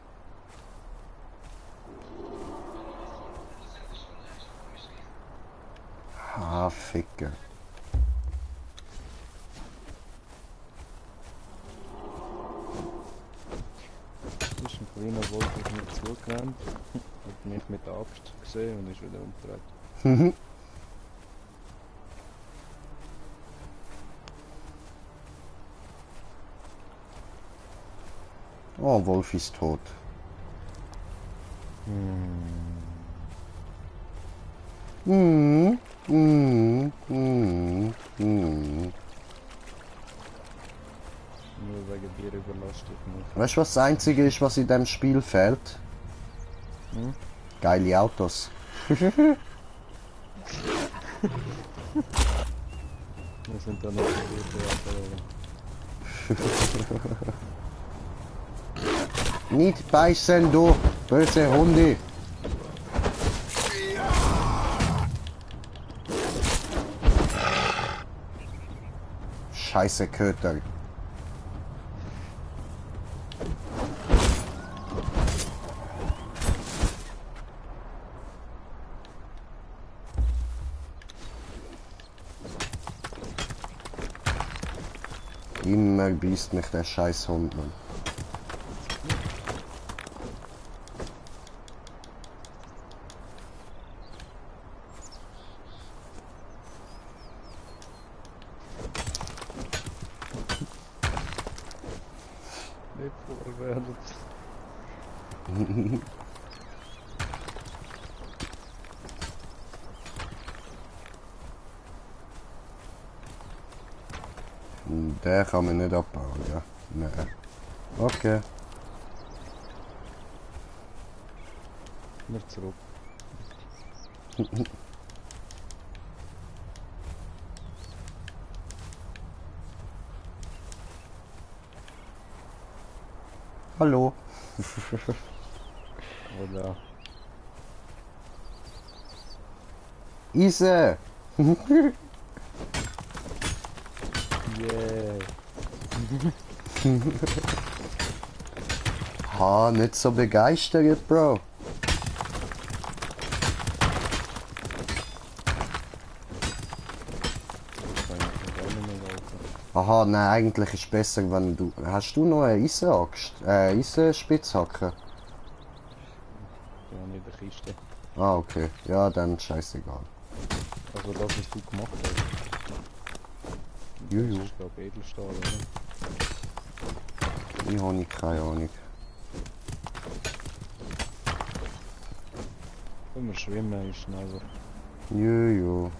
Ah, Ficker. Das ist ein kleiner Wolf auf mich zugerannt, hat mich mit der Axt gesehen und ist wieder umgedreht. Oh, Wolf ist tot. Hm. Hm. Hm. Hm. Nur wegen dir überlasst ich mich. Weißt du, was das Einzige ist, was in dem Spiel fehlt? Hm? Geile Autos. Wir sind da nicht so gut, aber Nicht beißen, du böse Hunde. Scheiße Köter. Immer beißt mich der scheiß Hund, Mann. nicht vorwärts. Der kann man nicht abbauen, ja. Nein. Okay. Nicht zurück. Hallo. Oder Ise. yeah. Ha, nicht so begeistert, Bro. Das kann ich gar nicht mehr laufen. Aha, nein, eigentlich ist es besser, wenn du... Hast du noch eine Eisenaxt? Eisenspitzhacke? Die habe ich in der Kiste. Ah, okay. Ja, dann scheißegal. Also das, was du gemacht hast. Juju. Das ist glaube ich Edelstahl, oder? Ich habe nicht, keine Ahnung. Wenn wir schwimmen, ist schneller. Juju.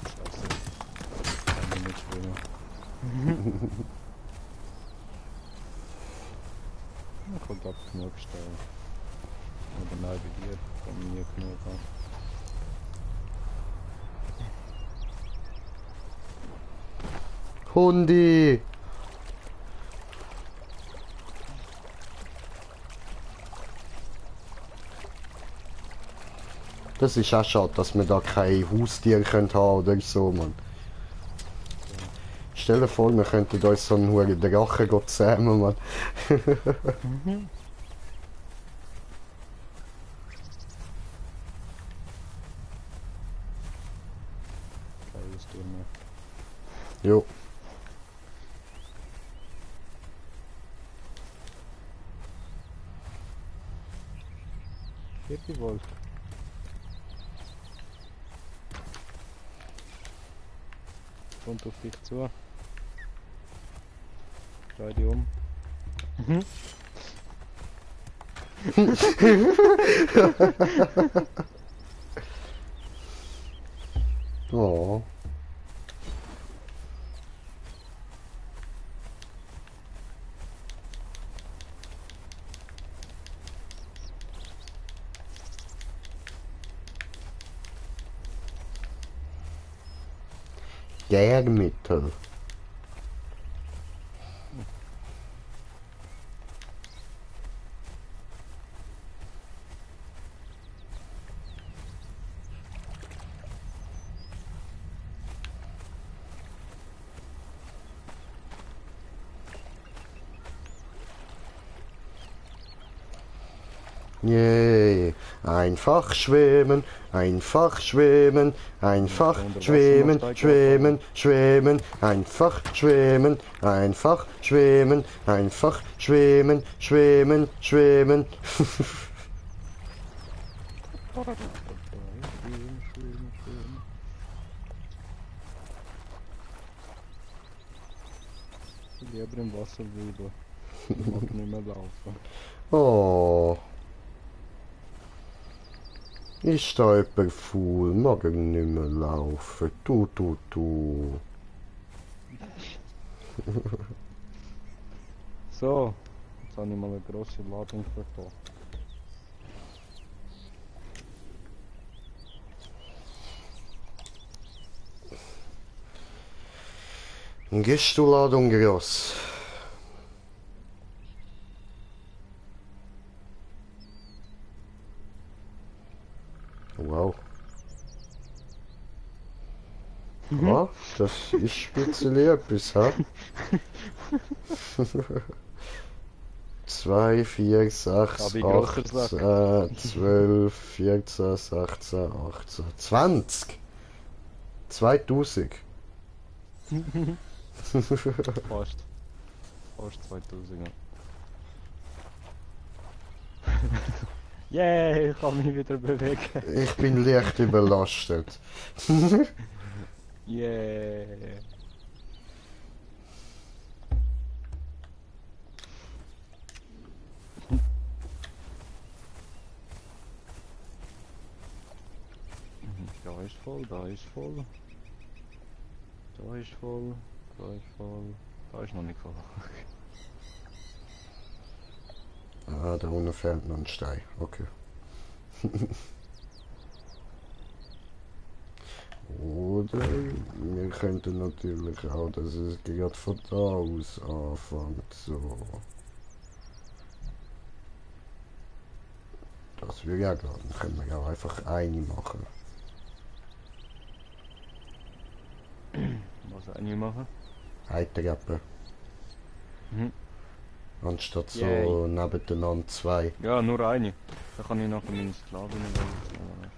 Scheiße. Kann ich nicht schwimmen. Ich kommt ab genug Stellen. Oder nein, bei dir kann ich nie genug haben. Hundi! Das ist auch schade, dass wir da kein Haustier haben oder so, Mann. Stell dir vor, wir könnten uns so einen hohen Drachen zähmen, Mann. Kein Haustier mehr. Jo. Happy Wolf. Kommt auf dich zu. Dreh dich um. Oh. Gärmittel. Yay. Einfach schwimmen, einfach schwimmen, einfach Unter Wasser schwimmen, noch steigt schwimmen, schwimmen, einfach schwimmen, einfach schwimmen, einfach schwimmen, schwimmen, schwimmen. Schön, schön, schön. Ich lieber im Wasser bleiben. Ich mag nicht mehr laufen. Oh. Ist da jemand faul? Mag ich nicht mehr laufen? Du. So, jetzt habe ich mal eine grosse Ladung für da. Gehst du Ladung groß? Wow. Ja, das ist ein bisschen etwas, ha? 2, 4, 6, Aber in grosser 8, 12, 14, 16, 18, 20. 2000. Fast. Fast 2000. Yay, ich kann mich wieder bewegen. Ich bin leicht überlastet. Yeah. Da ist voll, da ist voll. Da ist voll, da ist voll. Da ist noch nicht voll. Ah, da unten fährt noch ein Stein. Okay. Oder wir könnten natürlich auch, dass es gerade von da aus anfängt. So. Das würde ja gehen. Dann können wir ja auch einfach eine machen. Was eine machen? Eine Treppe. Mhm. Anstatt so Yay. nebeneinander zwei. Ja, nur eine. Da kann ich nachher meine Sklavinnen wählen.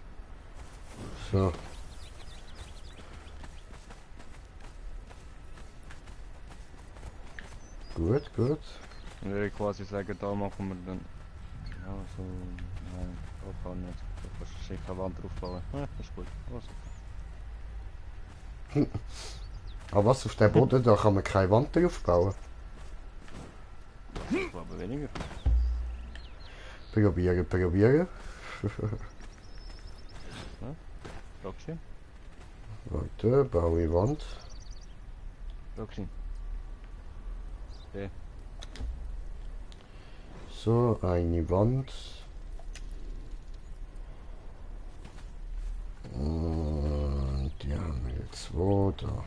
So. Gut. Dann würde ich quasi sagen, da machen wir dann. Ja, so. Nein, da kann nicht. Da kannst du sicher eine Wand draufbauen. Ja, das ist gut. Also. Aber was auf dem Boden, da kann man keine Wand drauf bauen. Ich glaube weniger. Probieren. Roxy? Warte, baue ich Wand. Roxy. Okay. So, eine Wand. Und die haben wir jetzt zwei da.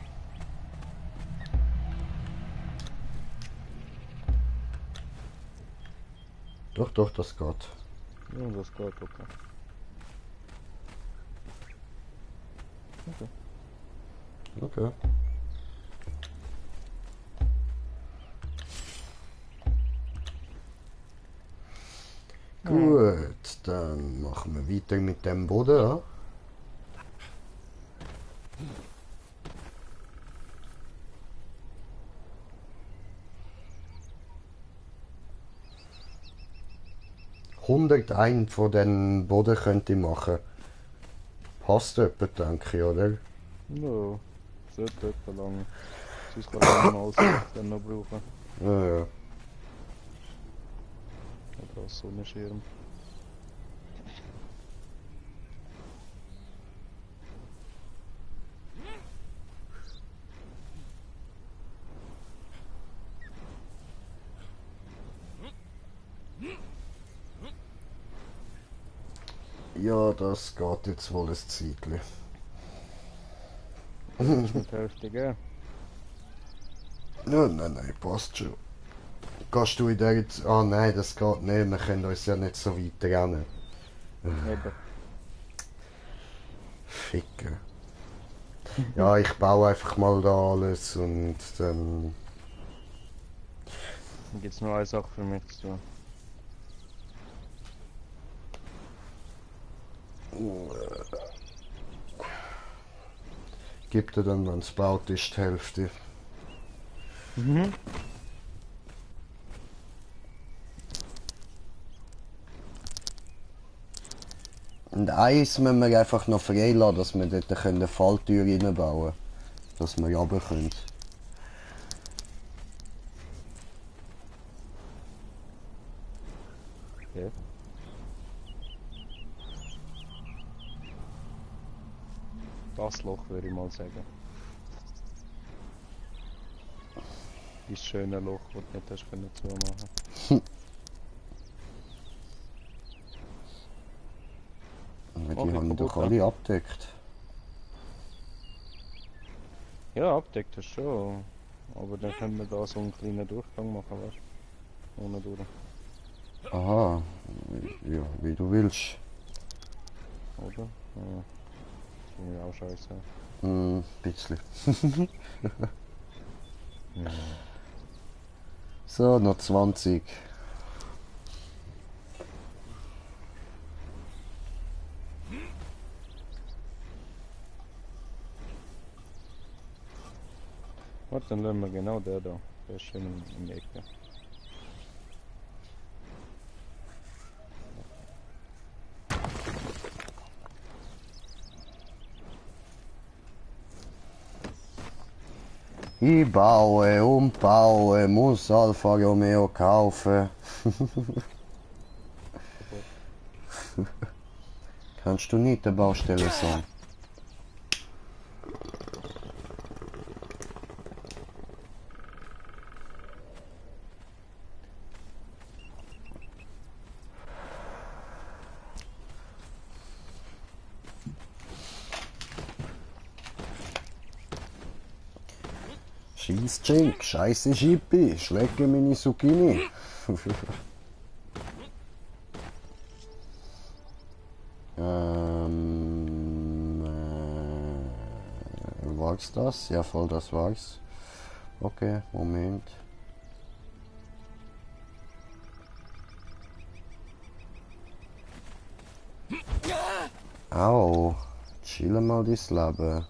Doch, das geht. Ja, das geht okay. Okay. Gut, dann machen wir weiter mit dem Boden. Ja? ...101 von den Boden könnte ich machen. Passt etwa, denke ich, oder? No, sollte etwa lang. Sonst kann ich mal alles dann noch brauchen. Ja. Oder als Sonnenschirm. Ja, das geht jetzt wohl ein Zeitchen. Ist mit der Hälfte geben. Ja, nein, passt schon. Gehst du in der jetzt... Ah nein, das geht nicht. Wir können uns ja nicht so weit rennen. Eben. Ficken. Ja, ich baue einfach mal da alles und dann... Dann gibt es nur eine Sache für mich zu tun. Gibt er dann, wenn es baut ist, die Hälfte. Mhm. Und eins müssen wir einfach noch freilassen, dass wir dort eine Falltür reinbauen können. Dass wir runter können. Okay. Das Loch würde ich mal sagen. Das schöne Loch, das du nicht hast können zumachen. Und Mach die ich haben doch kaputt, alle abdeckt. Ja, abdeckt das schon. Aber dann können wir da so einen kleinen Durchgang machen, weißt du? Ohne durch. Aha, ja, wie du willst. Oder? Ja. Das finde ich auch scheiße. Bisschen. Ja. So, noch 20. Warte, dann lassen wir genau der da. Der ist schön in der Ecke. Ich baue und baue, muss Alfa Romeo kaufen. Kannst du nicht den Baustelle-Song? Scheiß Jink, scheiße Schippi, schlecke meine Zucchini. War's das? Ja, voll, das war's. Okay, Moment. Au, chill mal das Leben.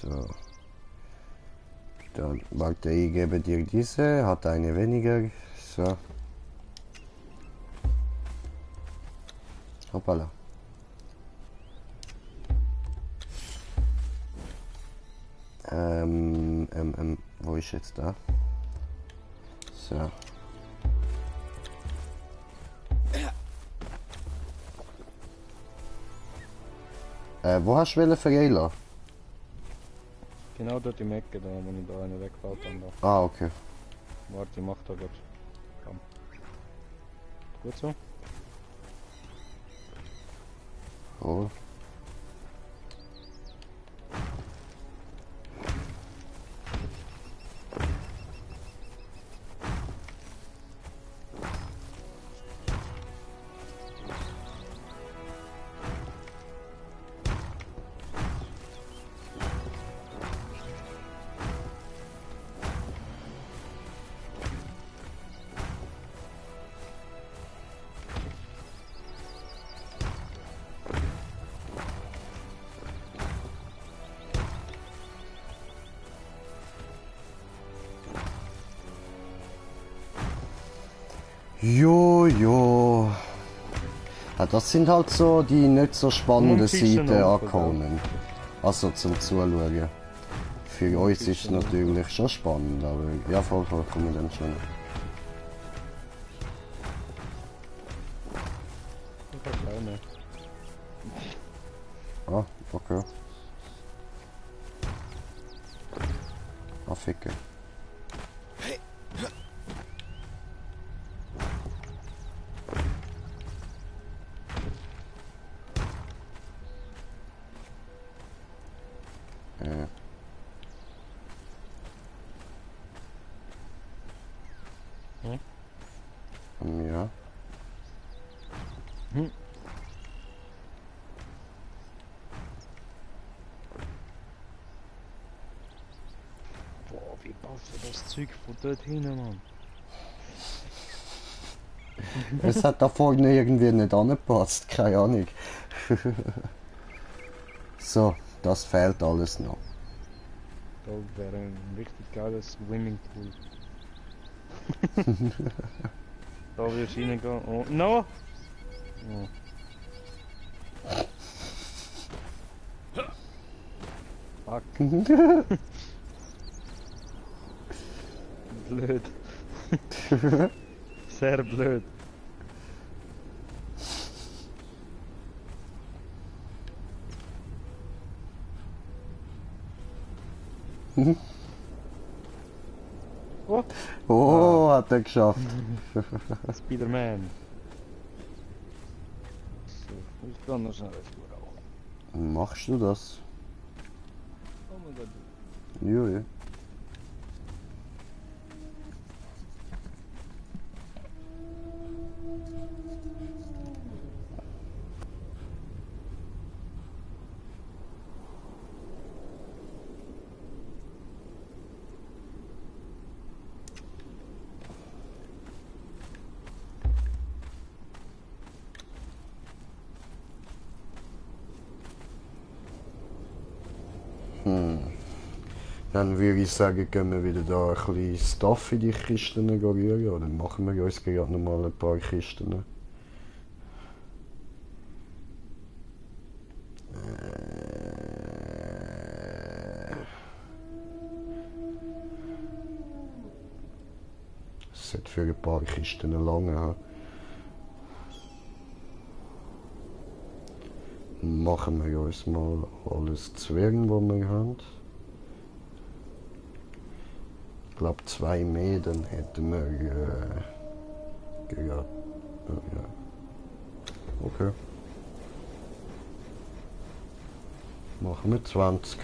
So. Dann, warte, ich gebe dir diese, hat eine weniger. So. Hoppala. Wo ist jetzt da? So. Wo hast du vergehen? Genau dort im Ecke, da, wenn ich da eine wegbaut, dann da. Ah, okay. Warte, ich mach da grad. Komm. Gut so? Oh. Jo. Ja, das sind halt so die nicht so spannenden Fischen Seiten auch, ankommen. Also zum Zuschauen. Für uns ist es natürlich schon spannend, aber ja, vollkommen dann schon. Ich hab keine. Ah, okay. Ah, ficke. Ja. Hm. Zeug von dort hinten, Mann. Es hat da vorne irgendwie nicht angepasst, keine Ahnung. So, das fehlt alles noch. Da wäre ein richtig geiles Swimmingpool. Da würdest du reingehen. Oh, no! Oh. Fuck. Blöd. Sehr blöd. Oh, Oh, hat er geschafft. Spider-Man. So, ich kann noch schnell eine Spur rauchen. Machst du das? Oh mein Gott. Ja, ja. Dann würde ich sagen, gehen wir wieder da ein bisschen Stuff in die Kisten rühren. Oder machen wir uns gerade noch mal ein paar Kisten. Das sollte für ein paar Kisten lange haben. Machen wir uns mal alles Zwergen, was wir haben. Ich glaube 2 mehr, dann hätten wir ja. Okay. Machen wir 20.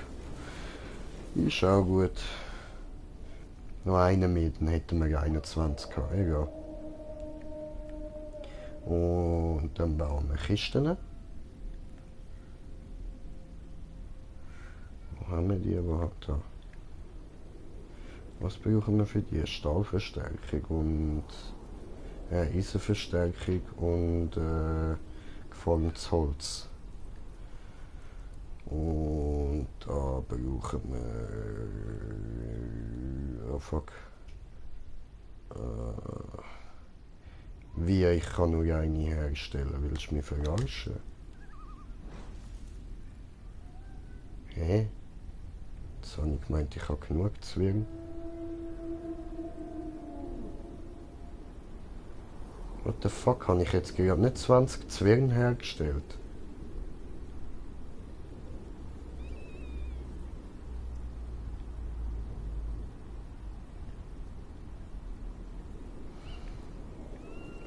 Ist auch gut. Noch einen mehr, dann hätten wir 21 gehabt. Egal. Und dann bauen wir Kisten. Wo haben wir die überhaupt da? Was brauchen wir für die? Stahlverstärkung und Eisenverstärkung und gefallenes Holz. Und da brauchen wir... Oh fuck. Wie, ich kann nur eine herstellen, willst du mich verarschen? Hä? Jetzt habe ich gemeint, ich habe genug Zwirn. What the fuck, habe ich jetzt gerade nicht 20 Zwirn hergestellt?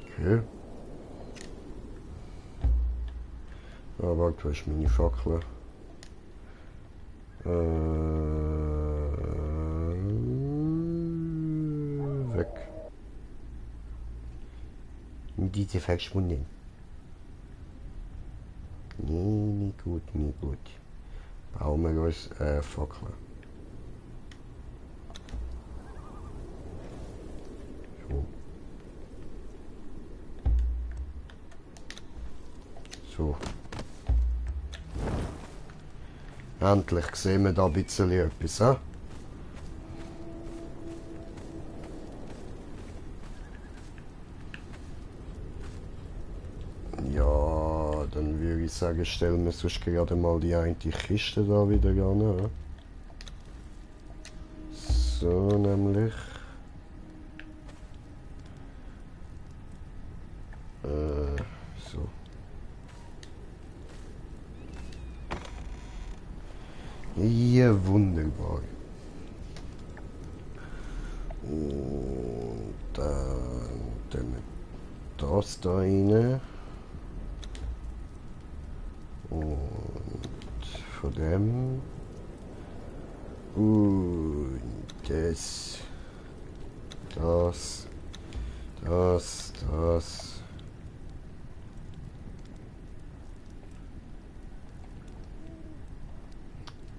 Okay. Ah, warte, wo ist meine Fackel? Weg. Diese verschwunden. Nee, nicht gut, nicht gut. Bauen wir uns Fackeln. So. Endlich sehen wir da ein bisschen etwas, he? Ja, dann würde ich sagen, stellen wir sonst gerade mal die eine Kiste da wieder an. He? So, nämlich. So. Ja, wunderbar. Und dann tun wir das da rein. Und von dem. Und das.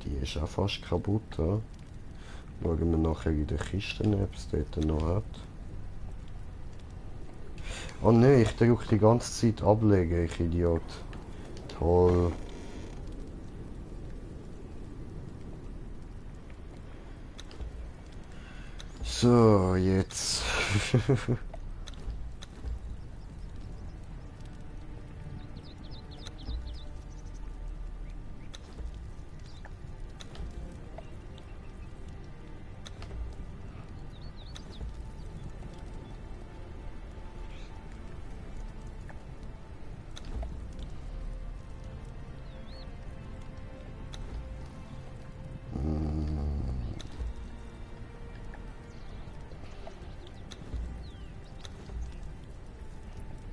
Die ist auch fast kaputt, ja? Schauen wir nachher in der Kiste, ob es dort noch hat. Oh ne, ich drücke die ganze Zeit ablegen, ich Idiot. Toll. So, jetzt.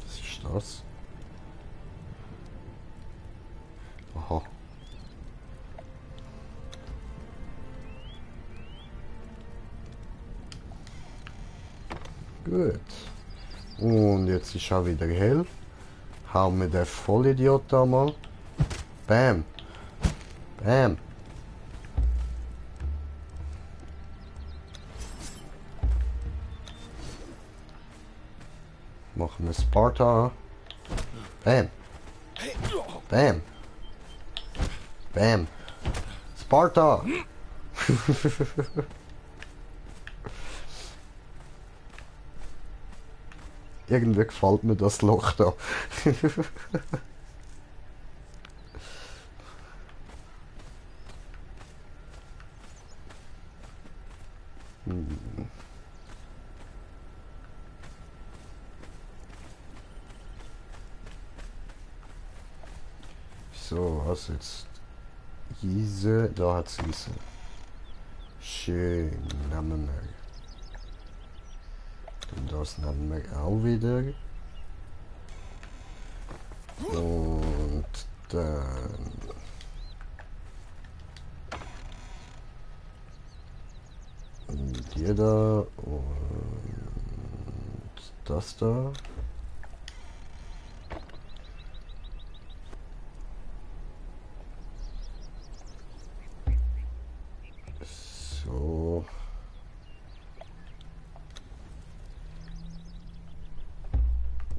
Was ist das? Aha. Gut. Und jetzt ist auch wieder hell. Hauen wir den Vollidiot da mal. Bam. Bam. Machen wir Sparta. Bam. Bam. Bam. Sparta. Irgendwie gefällt mir das Loch da. So, was jetzt? Diese, da hat's Wiese. Schön, nehmen wir. Und das nehmen wir auch wieder. Und dann... Die da und das da. So.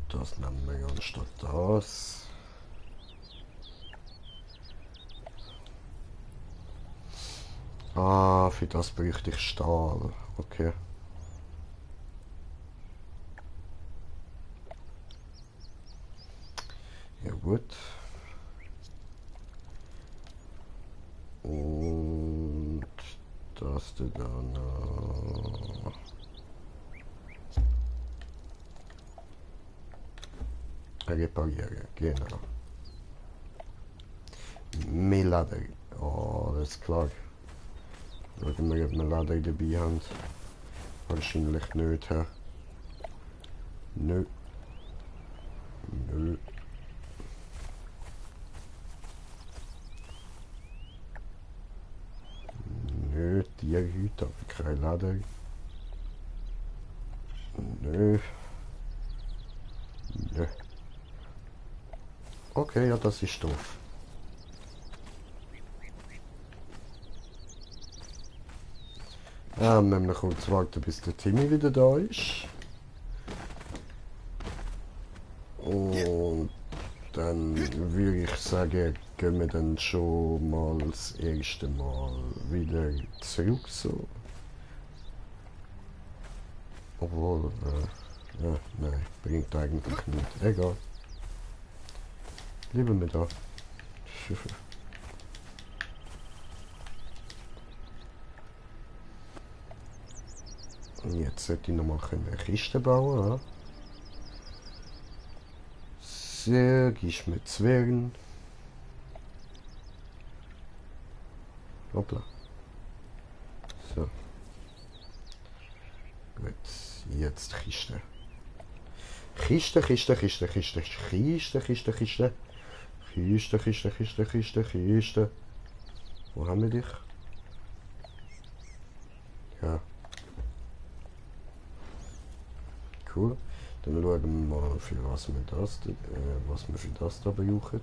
Das nehmen wir anstatt das. Ah, für das bräuchte ich Stahl. Okay. Ja gut. Und das da noch. Reparieren, genau. Mehr Leder. Oh, das ist klar. Schauen wir, ob wir Leder dabei haben. Wahrscheinlich nicht. He? Nö. Nö. Nö, die heute aber kein Leder. Nö. Nö. Okay, ja, das ist doof. Müssen wir kurz warten, bis der Timmy wieder da ist. Und dann würde ich sagen, gehen wir dann schon mal das erste Mal wieder zurück. So. Obwohl, ja, nein, bringt eigentlich nicht. Egal. Lieber mit da. Jetzt sollte ich noch mal eine Kiste bauen. Ja. Sehr, gibst mit Zwergen. Hoppla. So. Gut, jetzt Kiste. Kiste, Kiste, Kiste, Kiste, Kiste, Kiste, Kiste. Kiste, Kiste, Kiste, Kiste, Kiste. Wo haben wir dich? Ja. Cool. Dann schauen wir mal, für was wir für das da brauchen.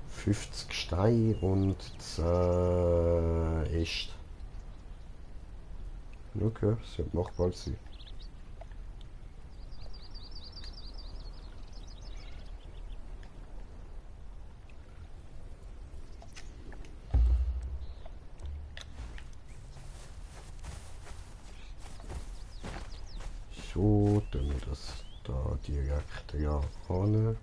50 Steine und 10 Äste. Okay, das wird machbar sein. So, dann wir das da direkt ja an.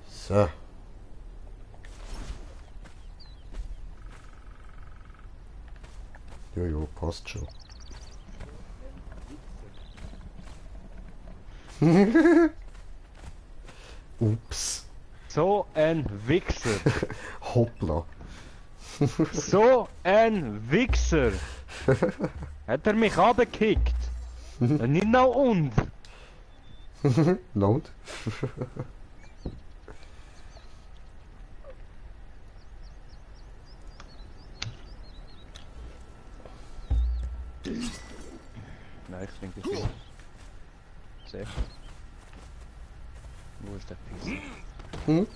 So. Jojo, passt schon. Ups. So ein Wichser. Hoppla. So ein Wichser. Hat er mich abgekickt? Nicht noch und. Laut. Nein, ich denke das ist. Sehr. Wo ist der Pisser? Hm?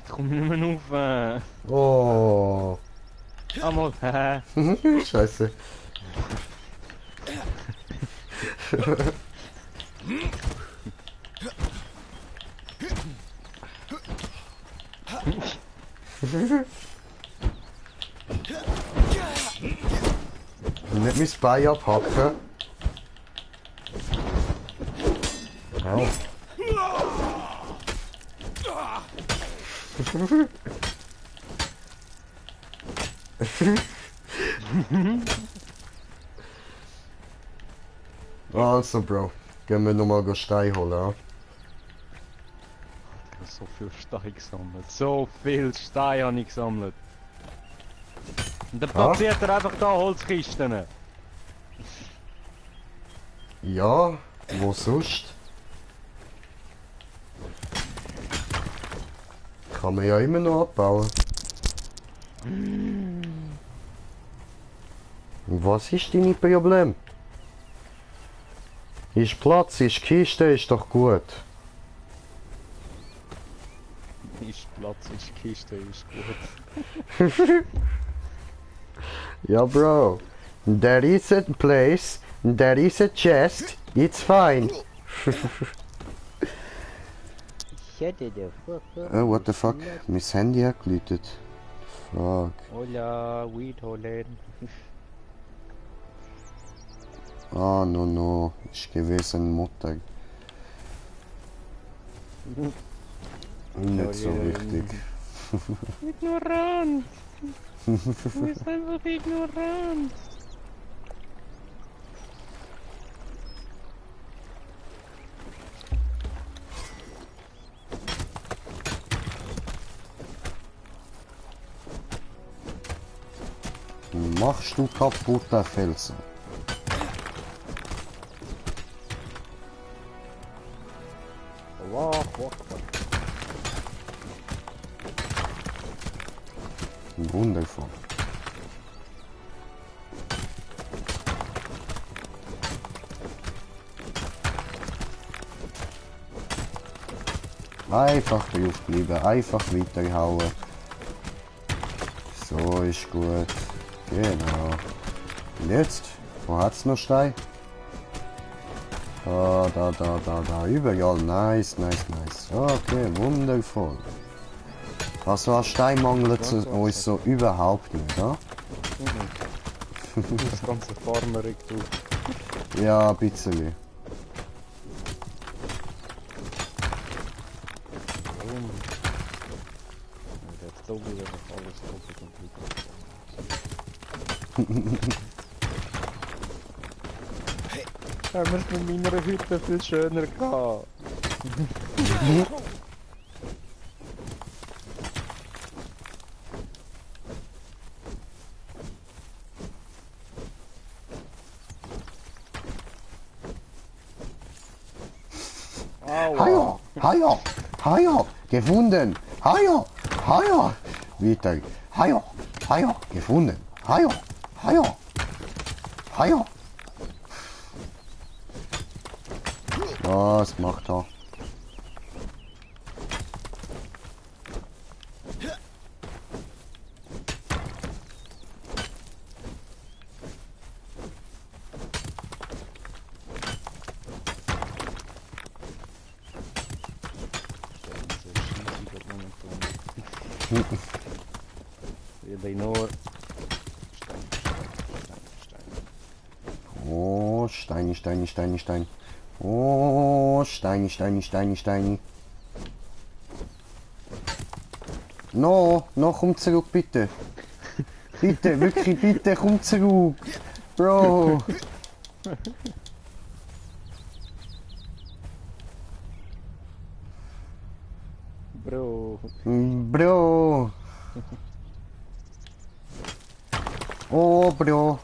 Ich komme nicht mehr auf. Oh. Einmal. Scheiße. Nicht mein Bein abhacken. Au. Also, Bro. Gehen wir nochmal Stein holen, ja? Ich habe so viel Stein gesammelt. So viel Stein habe ich gesammelt. Und dann platziert er einfach da Holzkisten. Ja, wo sonst? Kann man ja immer noch abbauen. Und was ist dein Problem? Ist Platz, ist Kiste, ist doch gut. Ist Platz, ist Kiste, ist gut. Ja, Bro. There is a place, there is a chest, it's fine. Oh, what the fuck? Mein Handy hat geläutet. Fuck. Hola, Weed holen. Ah, no. Ist gewesen Mutter. Nicht so wichtig. Ignorant! Du bist einfach ignorant! Machst du kaputte Felsen? Allah, Akbar. Wundervoll. Einfach draufbleiben, einfach weiterhauen. So ist gut. Genau. Und jetzt? Wo hat's noch Stein? Da. Überall. Nice. Okay, wundervoll. Also an Stein mangelt es uns so überhaupt nicht, ja? Das ganze Farmerig du. Ja, ein bisschen. Warum? Der hat so wieder noch alles doppelt und trippelt. Haben wir es mit meiner Hütte viel schöner gehabt. Haja, gefunden. Haja, weiter. Haja, gefunden. Haja. Was macht er? Really nur. Oh, Steini, Steini, Steini, Stein. Oh, Steini, Steini, Steini, Steini. No, komm zurück, bitte. Bitte, wirklich, bitte, komm zurück. Bro. Bro. Bro. Oh, Bro.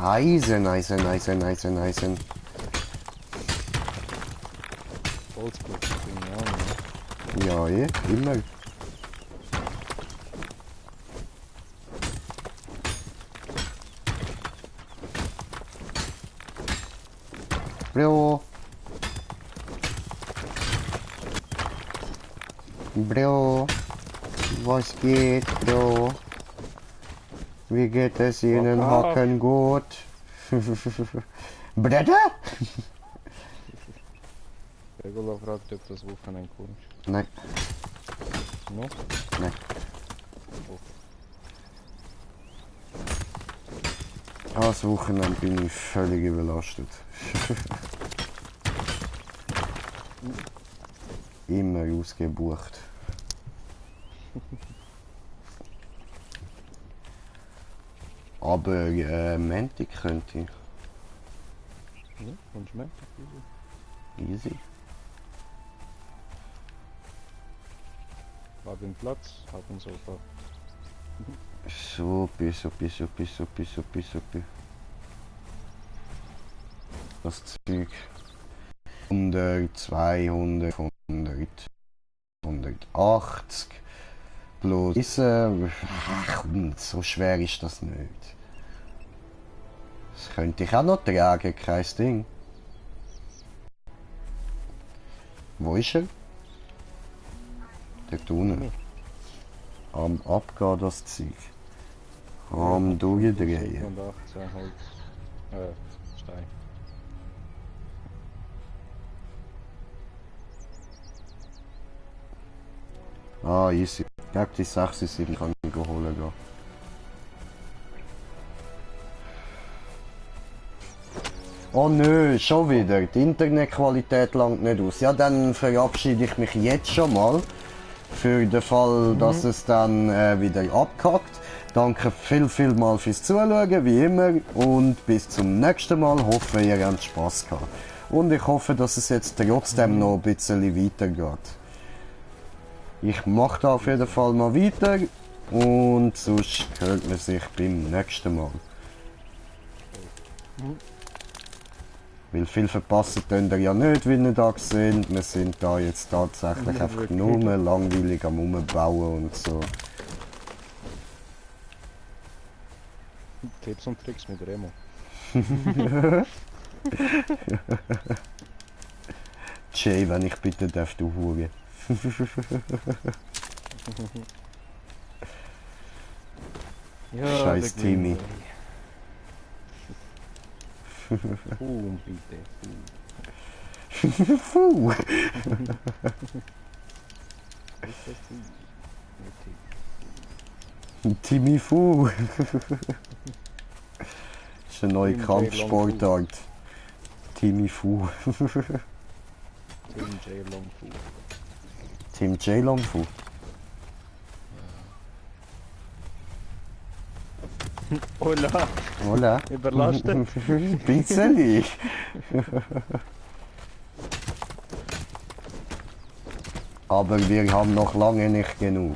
Eisen, Eisen, Eisen, Eisen, Eisen. Oldschool, bin ich auch, ne? Ja, immer. Bro. Bro. Was geht, Bro? Wie geht es Ihnen, Wow. Hacken gut? Bretter? Regula fragt, ob das Wochenende kommt. Nein, No? nein. Das Wochenende bin ich völlig überlastet. Immer ausgebucht. Aber Montag könnte ich. Ja, und schmeckt. Easy. Hab den Platz, hab den Sofa. Supi, supi, supi, supi, supi, supi. Das Zeug. 100, 200, 100, 180. Plus komm, so schwer ist das nicht. Das könnte ich auch noch tragen, kein Ding. Wo ist er? Dort unten. Am Abgehen das Zeug. Am Durchdrehen. Und 18 Holz. Stein. Ah, easy. Ich glaube, die 76 kann ich holen gehen. Oh nö, schon wieder. Die Internetqualität langt nicht aus. Ja, dann verabschiede ich mich jetzt schon mal. Für den Fall, dass es dann wieder abkackt. Danke viel mal fürs Zuschauen, wie immer. Und bis zum nächsten Mal. Hoffe, ihr habt Spaß gehabt. Und ich hoffe, dass es jetzt trotzdem noch ein bisschen weitergeht. Ich mache da auf jeden Fall mal weiter. Und sonst hört man sich beim nächsten Mal. Weil viel verpassen könnt ihr ja nicht, wie ihr da seht. Wir sind da jetzt tatsächlich einfach nur langweilig am Umbauen und so. Tipps und Tricks mit Remo. Jay, wenn ich bitte darf, du Hure. Ja, Scheiß der Timmy. Bitte. Puh. Ist das die? Timmy Fu. Das ist eine neue Tim J. Kampfsportart. Timmy Fu. Tim J. Longfu. Tim J. Long Fu. Hola, Hola. überlastet. Bisschen. Aber wir haben noch lange nicht genug.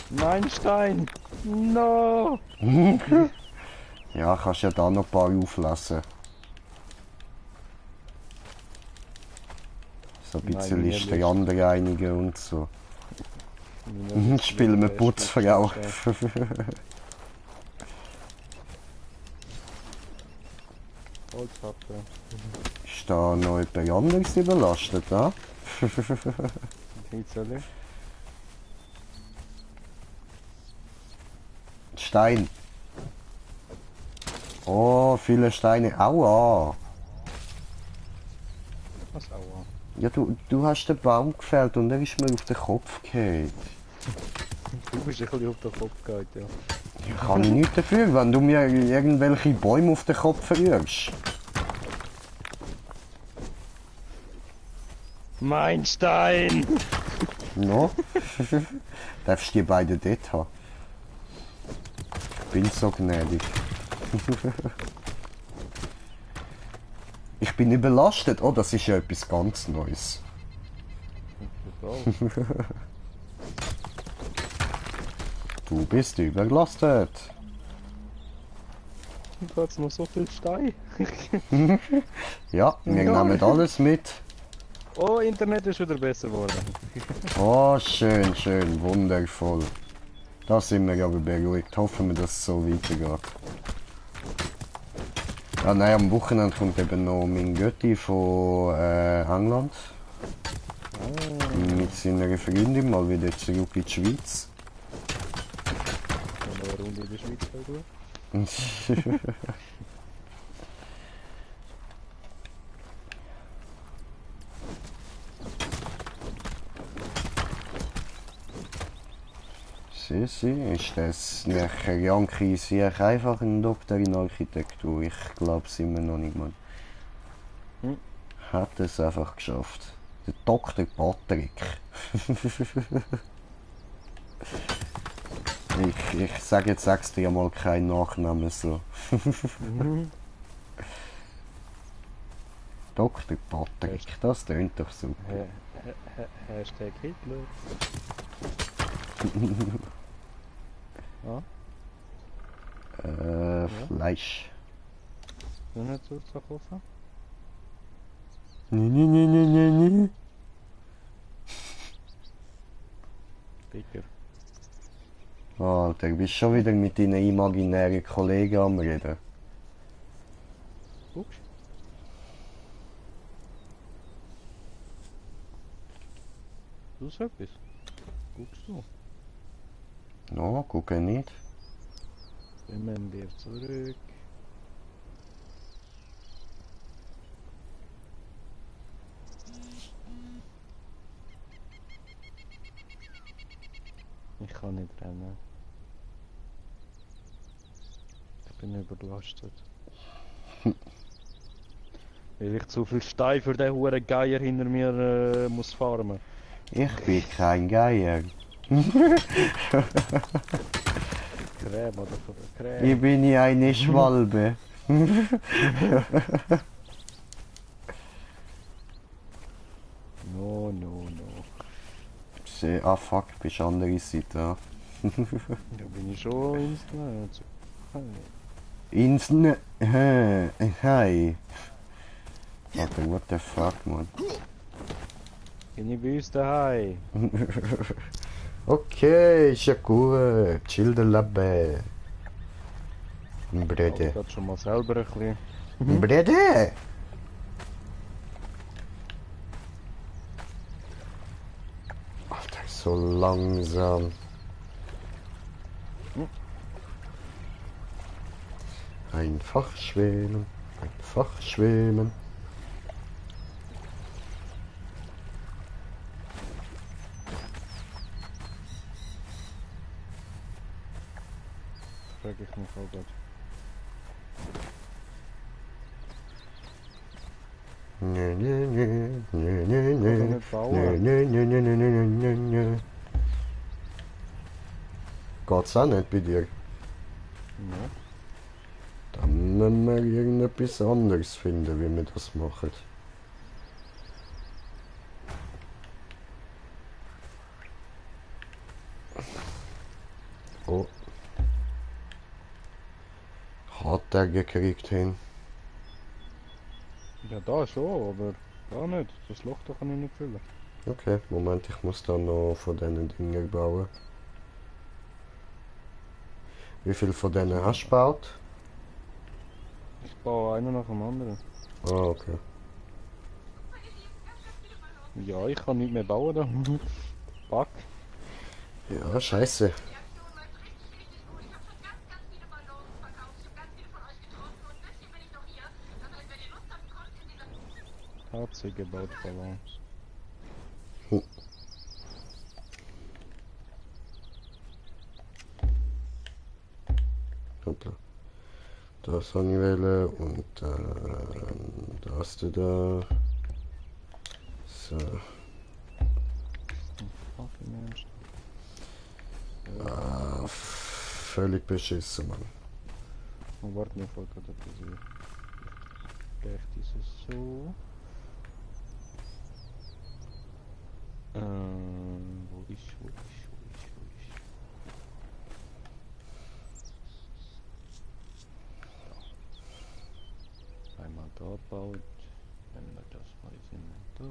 Nein, Stein! No! Ja, kannst ja da noch ein paar auflassen. So ein Nein, bisschen mir Strand reinigen und so. Meine Spielen wir Putzfrau. Holzpappe. Ist da noch jemand anderes überlastet, da? Hitzeli. Stein. Oh, viele Steine. Aua. Was auch. Ja, du hast den Baum gefällt und er ist mir auf den Kopf gefallen. Du bist ein bisschen auf den Kopf gegangen, ja. Ja, kann ich nichts dafür, wenn du mir irgendwelche Bäume auf den Kopf rührst. Mein Stein! No? Darfst du die beiden dort haben? Ich bin so gnädig. Ich bin überlastet. Oh, das ist ja etwas ganz Neues. Du bist überlastet. Da hat's noch so viel Stein. Ja, wir Ja. nehmen alles mit. Oh, Internet ist wieder besser geworden. Oh, schön, schön, wundervoll. Da sind wir aber beruhigt. Hoffen wir, dass es so weitergeht. Ja, nein, am Wochenende kommt eben noch mein Götti von England. Mit seiner Freundin mal wieder zurück in die Schweiz. Wenn wir eine Runde in der Schweiz gehen. Sie, ist das nachher Janki sehr einfach ein Doktor in Architektur? Ich glaube es immer noch nicht mal. Hat es einfach geschafft. Der Dr. Patrick. ich sage jetzt extra mal keinen Nachnamen so. Dr. Patrick, das tönt doch super. Hashtag Hitler. Ja, Fleisch. noch nicht so zu kaufen. Nee. Dicker. Alter, du bist schon wieder mit deinen imaginären Kollegen am Reden. Guckst du? Du etwas? Guckst du? No, gucke nicht. Kommen wir zurück. Ich kann nicht rennen. Ich bin überlastet. Weil ich zu viel Stein für den huren Geier hinter mir muss farmen. Ich bin kein Geier. Creme oder Creme. Ich bin ja eine Schwalbe. No. Ah fuck, bist andere Seite. Ja. Da bin ich schon ins Netz. Ins Ne... Hey. Alter, what the fuck, man. Bin ich bei uns daheim? Okay, ist ja gut. Chill der Labbe. Ich Brede. gerade schon mal selber ein bisschen. Brede! Alter, so langsam. Einfach schwimmen, einfach schwimmen. Frag ich mich auch gerade. Geht's auch nicht bei dir? Ja. Dann müssen wir irgendetwas anderes finden, wie wir das machen. Oh. Hat er gekriegt hin? Ja, da schon, aber Gar nicht, das Loch da kann ich nicht füllen. Okay, Moment, ich muss dann noch von diesen Dingen bauen. Wie viel von denen hast du gebaut? Ich baue einen nach dem anderen. Ah, okay. Ja, ich kann nicht mehr bauen da. Fuck. Ja, scheiße. HC gebaut Balance. Hm. Hoppla. Das habe ich wählen und das da. So. Fuck, im Ernst. Ah, völlig beschissen, Mann. Oh, warte, mir fällt gerade etwas ein. Vielleicht ist es so. Wo ist. Einmal da baut, wenn wir das mal sind, da.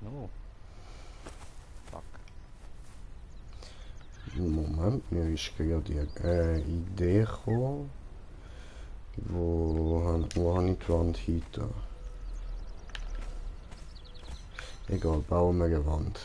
No. Fuck. Moment, mir ist gerade eine Idee gekommen. Wo habe ich die Wand hinter? Egal, bauen wir eine Wand.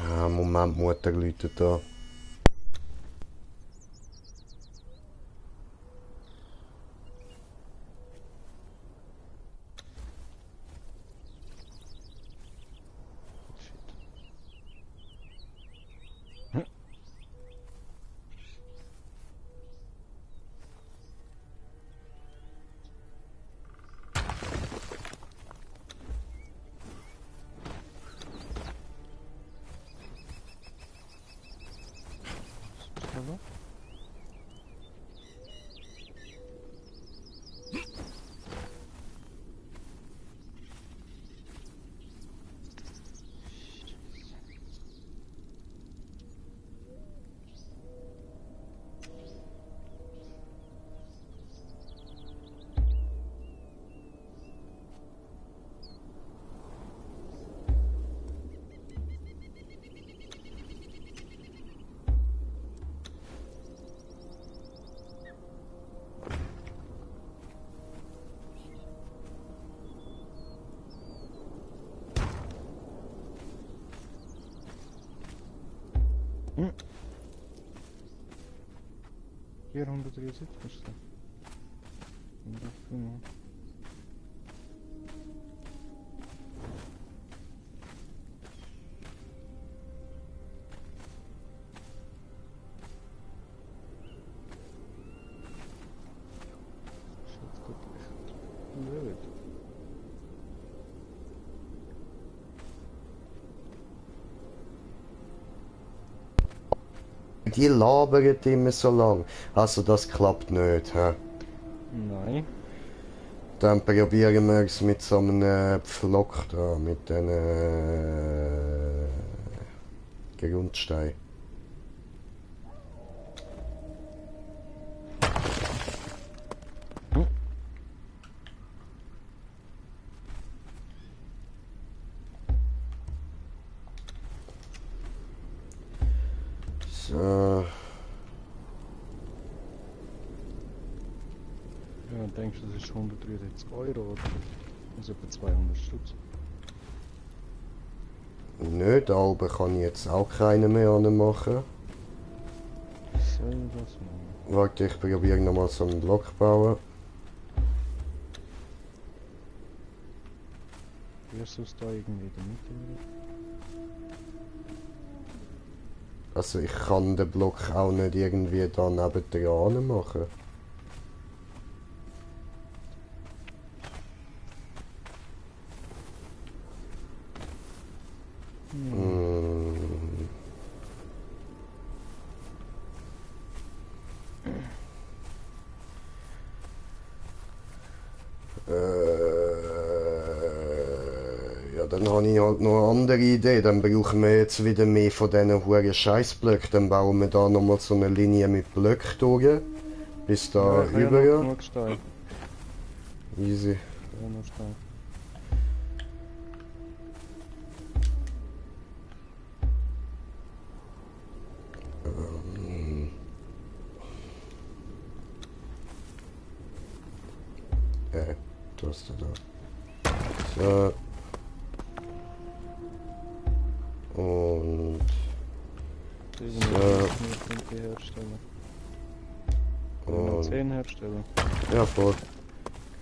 Ah, Moment, Mutter läutet da. Shit. Hallo? Hm. 473 ist das. Shit, gut Licht. Blöd. Die labern immer so lang. Also das klappt nicht, hä? Nein. Dann probieren wir es mit so einem Pflock da, mit den Grundstein. Hm. So. Ja, denkst du, das ist 163 Euro oder? Das ist etwa 200 Stutz. Nicht, aber kann ich jetzt auch keine mehr machen. Soll ich das machen? Warte, ich probiere nochmal so einen Block bauen. Versus da irgendwie in der Mitte. Also ich kann den Block auch nicht irgendwie da neben dran machen. dann habe ich halt noch eine andere Idee. Dann brauchen wir jetzt wieder mehr von diesen hohen Scheißblöcken. Dann bauen wir da nochmal so eine Linie mit Blöcken durch. Bis da Ja, ich habe ja noch rüber. genug Stein. Easy. Ja, noch Stein. Du hast du da. So. Und Die herstellen. Und 10 herstellen. ja, voll.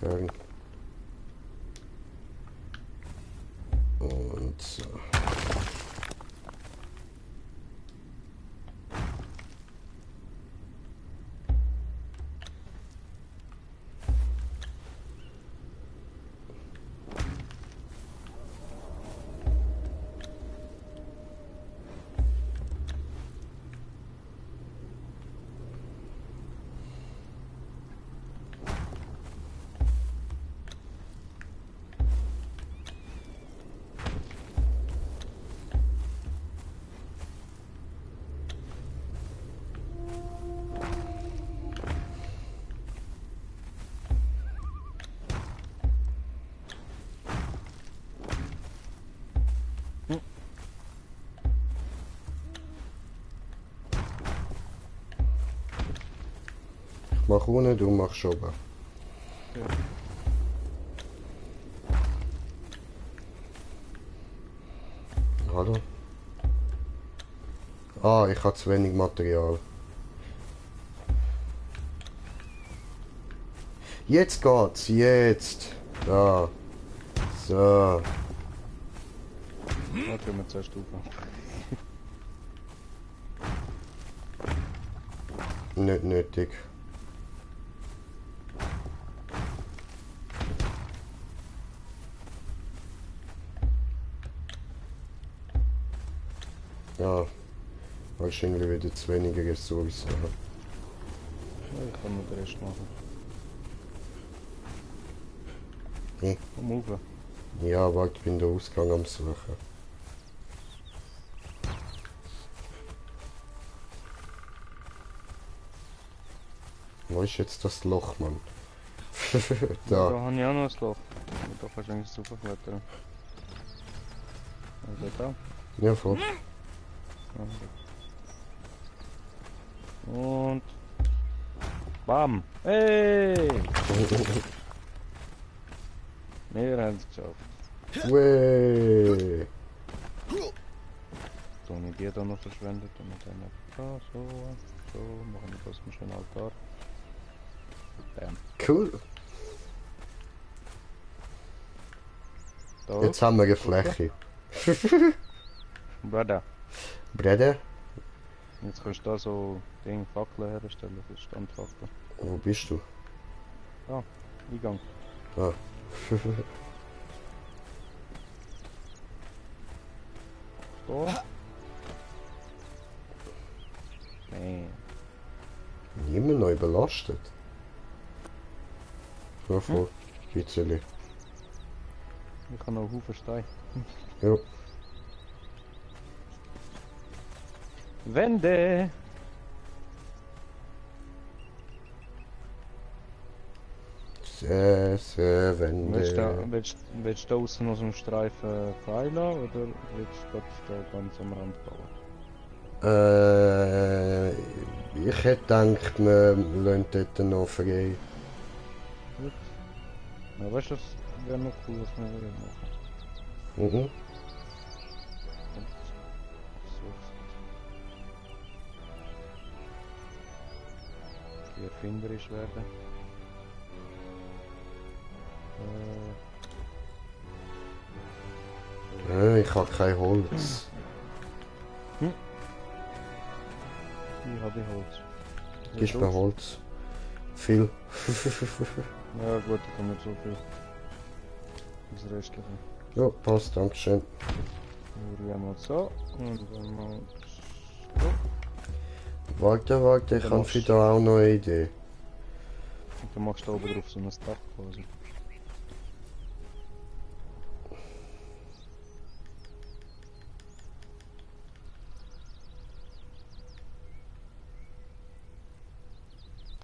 Gern. Und so. Ich mach unten, du machst oben. Ja. Hallo? Ah, ich habe zu wenig Material. Jetzt geht's, jetzt. Da. So. Da können wir zuerst aufmachen. Nicht nötig. Ja, wahrscheinlich wieder zu wenige Ressourcen. Ja, ich kann nur den Rest machen. Hm. Komm rauf. Ja, warte, ich bin den Ausgang am Suchen. Wo ist jetzt das Loch, Mann? Da Da. habe ich auch noch ein Loch. Da kannst du eigentlich super klettern. Also da. Ja, voll. Und... Bam! Hey! Wir haben es geschafft. Wey. So, nicht die da noch verschwendet und dann da, so, so, machen wir das mal schön Altar. Bam. Cool. Da. Jetzt haben wir eine Fläche. Brother. Brede, Jetzt kannst du da so Ding Fackeln herstellen, für Standfackeln. wo bist du? Eingang. Ah. Da. Nee. Niemand noch überlastet. Ja, voll. Bisschen. Ich habe noch einen Haufen Stein. Ja. Wände! Sehr, sehr Willst du, Wände. willst du außen aus dem Streifen Pfeiler oder willst du da ganz am Rand bauen? Ich hätte gedacht, wir lassen dort noch frei. Gut. Ja, weißt du, das wäre noch cool, was wir würden machen. Mhm. So. Erfinderisch werden. Ich habe kein Holz. Ich habe Holz. Gibst mir Holz? Viel. Ja gut, da kann man so viel. Das Restliche. Ja, passt, dankeschön. Wir mal so und dann mal so. Warte, ich habe für da auch noch eine Idee. Und dann machst du oben drauf so ein Dach quasi.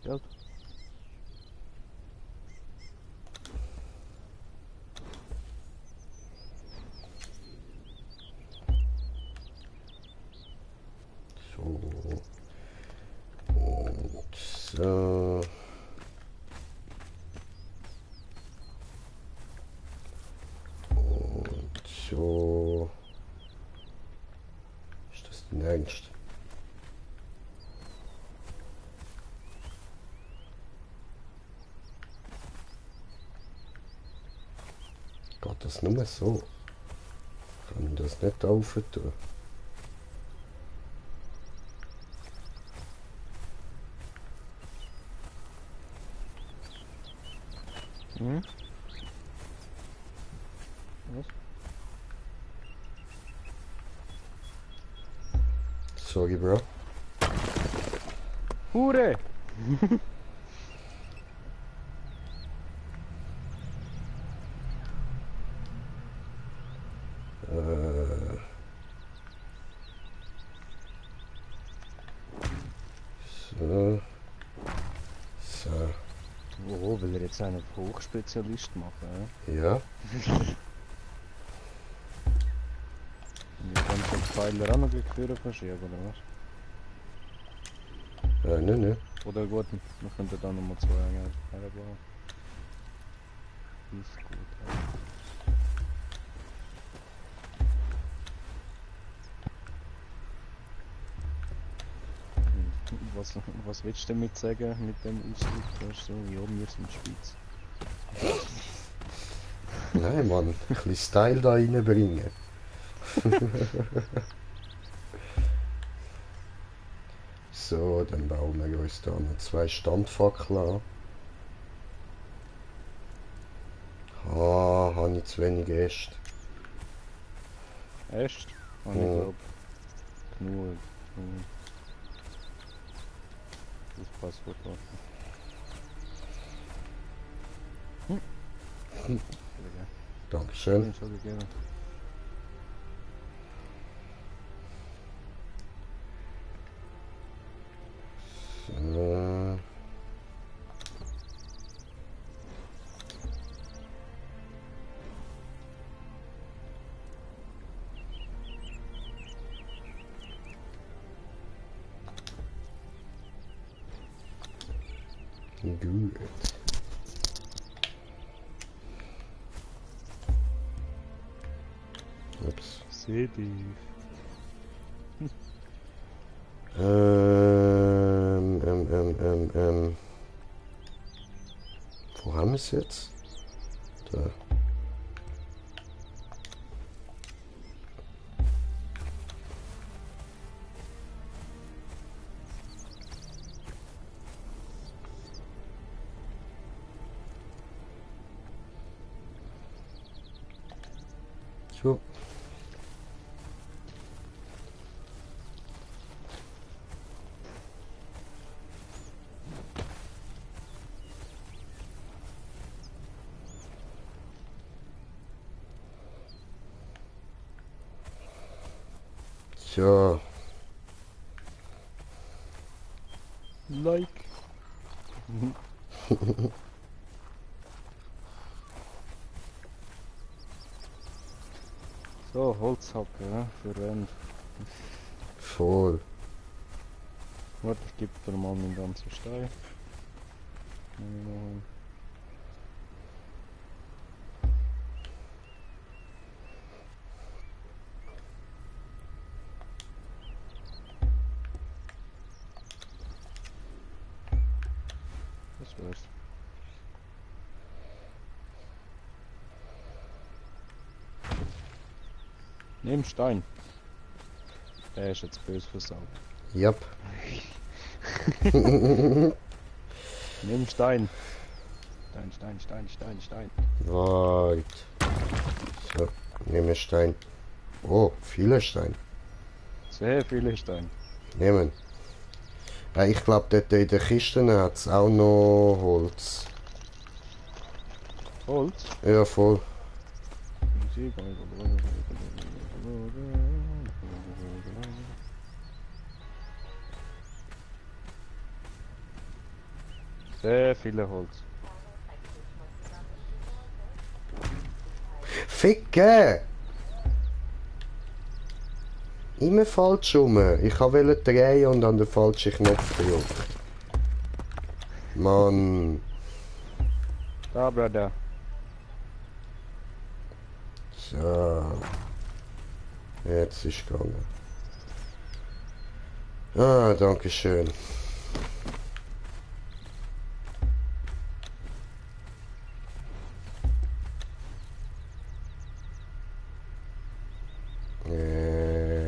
Geld. So. Und so. Und so. Ist das die nächste? Geht das nur so? Kann ich das nicht aufentun? Mhm. Was? Sorry, Bro. Hure! So. So. Oh, will er jetzt einen auf Hochspezialist machen, ja? Ja. Und ich kann den Pfeiler auch noch gleich führen verschieben, oder was? Ne. Oder gut, wir könnten dann nochmal zwei herbauen. Ist gut, ja. Was willst du damit sagen, mit dem Ausdruck? Weißt du, so, ja, wir sind die Schweiz. Nein, Mann. Ein bisschen Style da reinbringen. So, dann bauen wir uns da noch 2 Standfackeln an. Ah, habe ich zu wenig Äste. Echt? Oh, ich Ja. glaube, genug. Das Passwort warten. Dankeschön. Entschuldigung. So. Gut. Ups. Seh dich. Wo haben wir es jetzt? Da. So. Tja, Like. So, Holzhacke, ja, für Wände. voll. Warte, ich gebe dir mal meinen ganzen Stein. Das wär's. Nimm Stein. Der ist jetzt böse versaut. Yep. Nimm Stein. Stein. Weit. So, nehme Stein. Oh, viele Steine. Sehr viele Steine. Nehmen. Ja, ich glaube, dort in der Kiste hat es auch noch Holz. Holz? Ja, voll. Sehr viele Holz. Ficke! Immer falsch rum. Ich wollte drehen und an den falschen Knopf gedrückt. Mann. Da, Bruder. So. Jetzt ist gegangen. Ah, danke schön.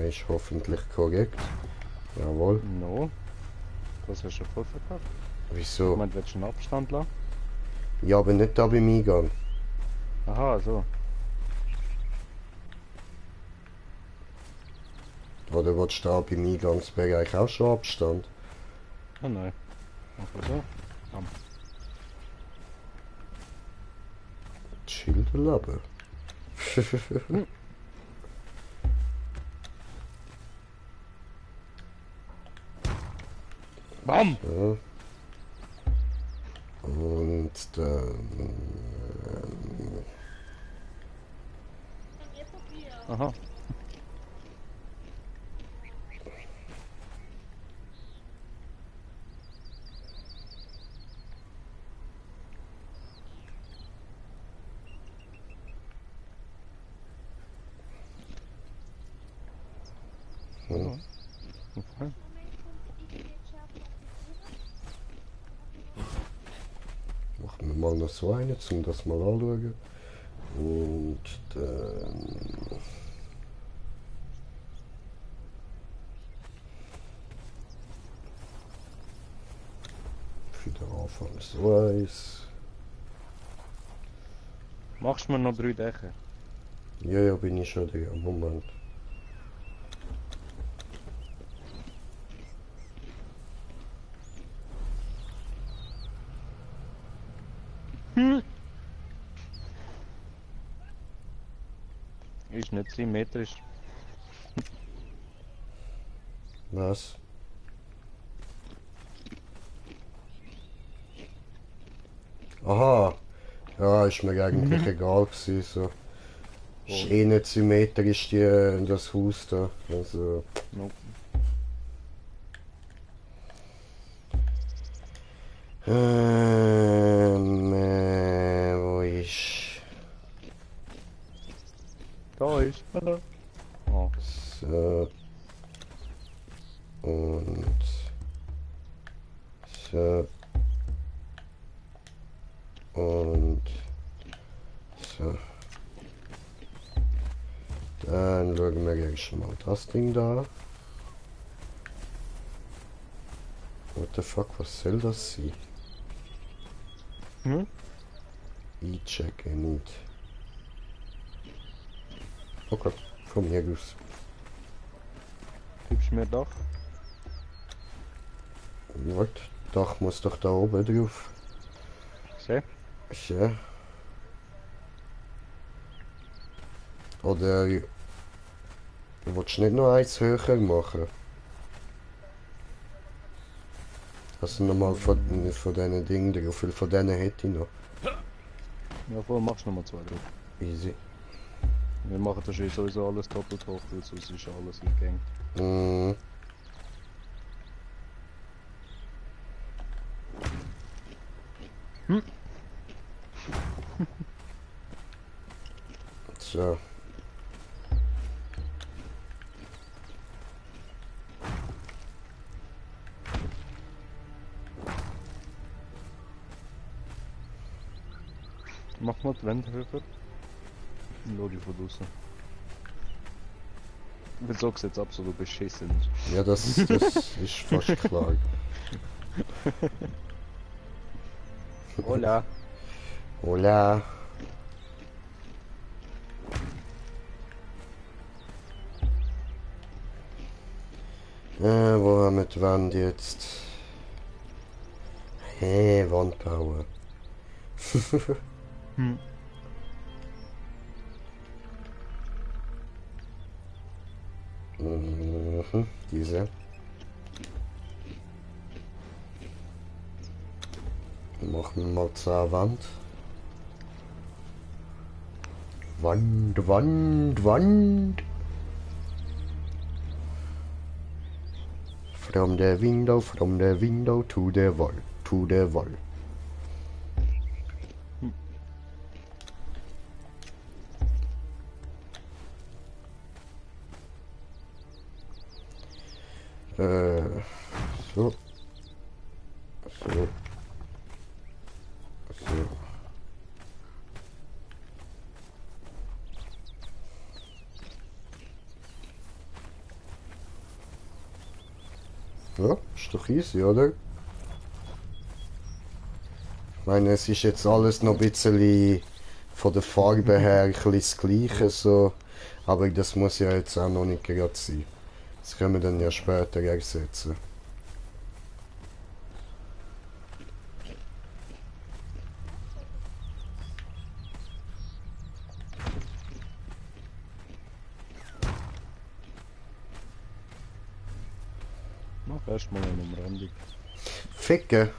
Ist hoffentlich korrekt. Jawohl. No. Das hast du voll verkackt. Wieso? Du willst du einen Abstand lassen? Ja, aber nicht da beim Eingang. Aha, so. Oder willst du da beim Eingangsbereich auch schon Abstand? Ah nein. Einfach so. Komm. Schilderlaber. Bam! So. Und dann... Von mir Papier. Aha. Hm. Okay. Moment, und ich jetzt scharf Machen wir mal noch so eine, um das mal anschauen. Und dann... Für den Anfang so eins. Machst du mir noch 3 Dächer? Ja, ja, bin ich schon da. Moment. Ist nicht symmetrisch. Was? Aha. Ja, ist mir eigentlich egal gewesen, so. Ist eh nicht symmetrisch, das Haus da. Also... Nope. Wo ist... Da ist. Oh. So. Und... So. Und... So. Dann schauen wir erst mal das Ding da. What the fuck, was soll das sein? Hm? E-checken nicht. Okay, von mir aus. Gibst du mir Dach? Warte, Dach muss doch da oben drauf. Seh? Ja. Oder willst du nicht noch eins höher machen? Also nochmal von diesen Dingen drauf, weil von denen hätte ich noch. Ja, vorher machst du nochmal 2 drauf. Easy. Wir machen das sowieso alles doppelt hoch, weil sonst ist alles eingängt. Mm. So. Mach mal die Wände höher. Dann schau ich von draußen. Weil so sieht es absolut beschissen aus. Ja, das ist fast klar. Hola! Hola. Wo haben wir die Wand jetzt? Hey, Wand bauen. Hm. Mhm, diese. Machen wir mal zur Wand. Wand, Wand, Wand. From the window to the wall, to the wall. So. So. So. Ja, ist doch easy, oder? Ich meine, es ist jetzt alles noch ein bisschen von der Farbe her ein bisschen das Gleiche, so. Aber das muss ja jetzt auch noch nicht gerade sein. Das können wir dann ja später ersetzen. Mach erstmal eine Umrandung. Ficken!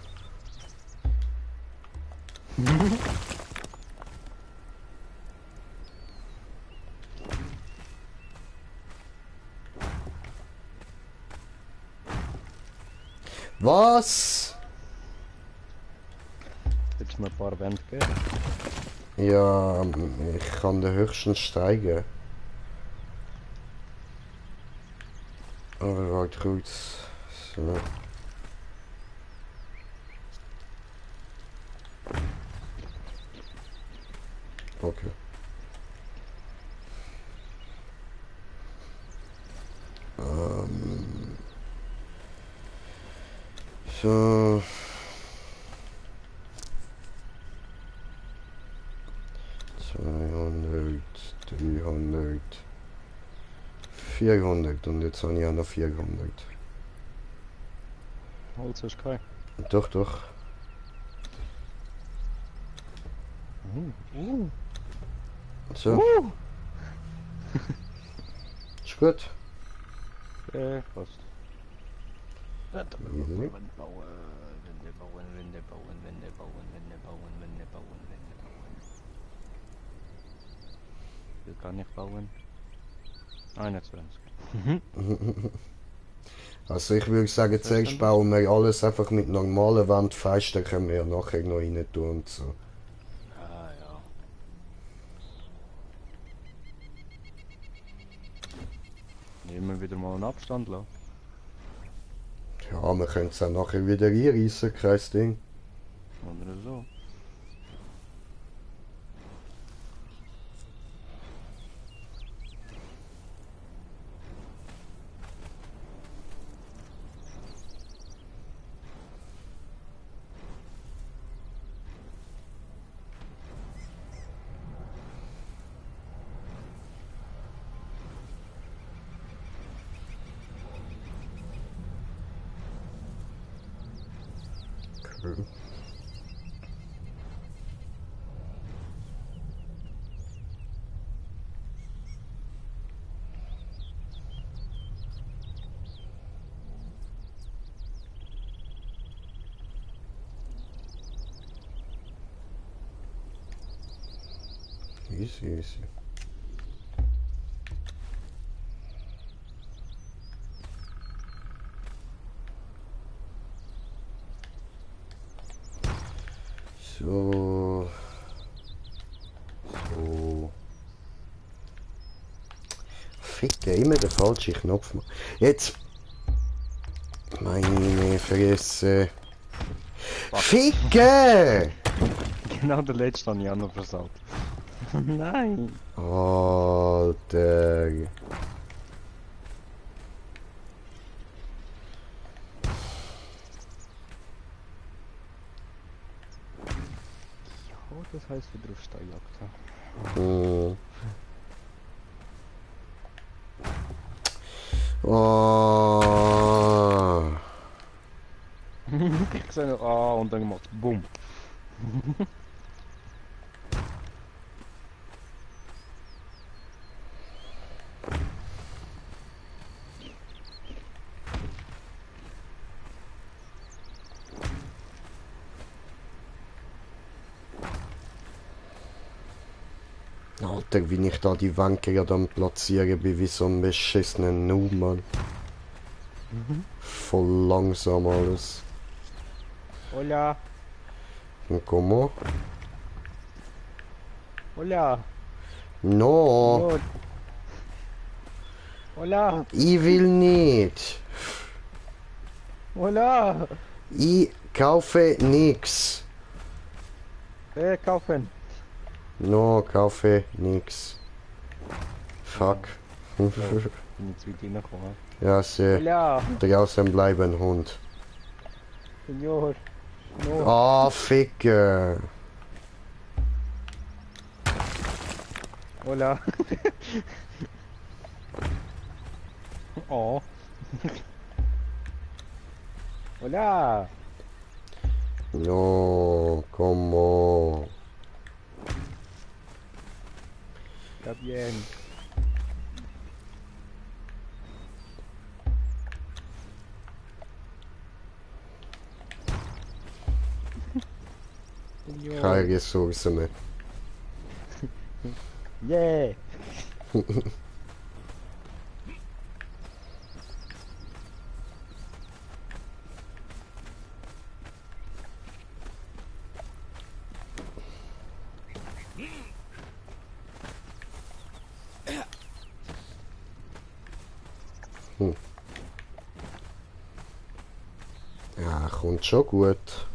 Was? Willst du mir ein paar Wände geben? Ja, ich kann den höchstens steigen. Aber warte kurz. So. Okay. So. 200, 300, 400 und jetzt habe ich auch noch 400. Holz hast du kein. Doch, doch. So. Ist gut. Passt. Wände Mhm. bauen, Wände bauen, Wände bauen, Wände bauen, Wände bauen, Wände bauen, Wände bauen. Wie kann ich bauen? 21. Also ich würde sagen, zuerst bauen wir alles einfach mit normalen Wandfenstern, können wir ja nachher noch rein tun und so. Ah ja. Nehmen wir wieder mal einen Abstand lassen. Ja, wir können es auch nachher wieder einreißen, kein Ding. Oder so. Cool. Easy, easy. So. So. Ficken, immer der falsche Knopf. Jetzt. Meine Fresse. Ficken! Genau der letzte habe ich auch noch versaut. Nein! Alter. Oh, das heißt wieder auf Steinjagd. Hm. Oh. Ich sage ah und dann macht's Bumm. Alter, wie ich da die Wanke gerade am Platzieren bin, wie so ein beschissener Noob, Mann. Voll langsam alles. Hola, Und komm hola, No, Señor. Hola, ich will nicht. hola. Ich kaufe nix. Kaufen. No, kaufe nix. Fuck. Bin jetzt wieder reingekommen. Ja, seh. Hola, Draußen bleiben, Hund. Señor. No. Ah, Ficke. Hola. Oh. Hola. No, como. Está bien. Señor. Keine Ressourcen mehr. Yeah. Ja, kommt schon gut.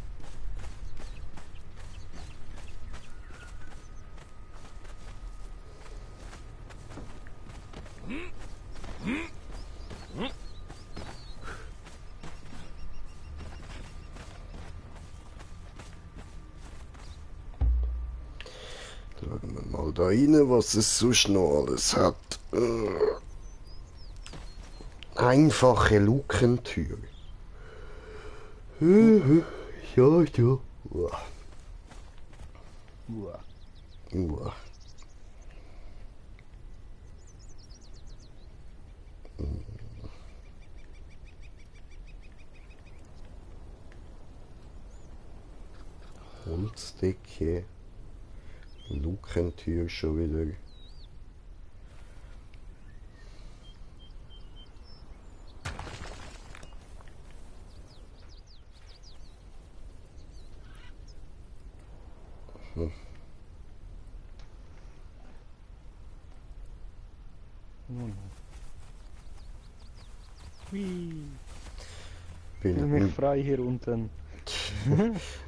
Schauen wir mal da rein, was es sonst noch alles hat. Einfache Lukentür. Ja, ja. Uah. Uah. Uah. Holzdecke. Lukentür schon wieder. Hui. Bin, Fühl mich frei hier unten.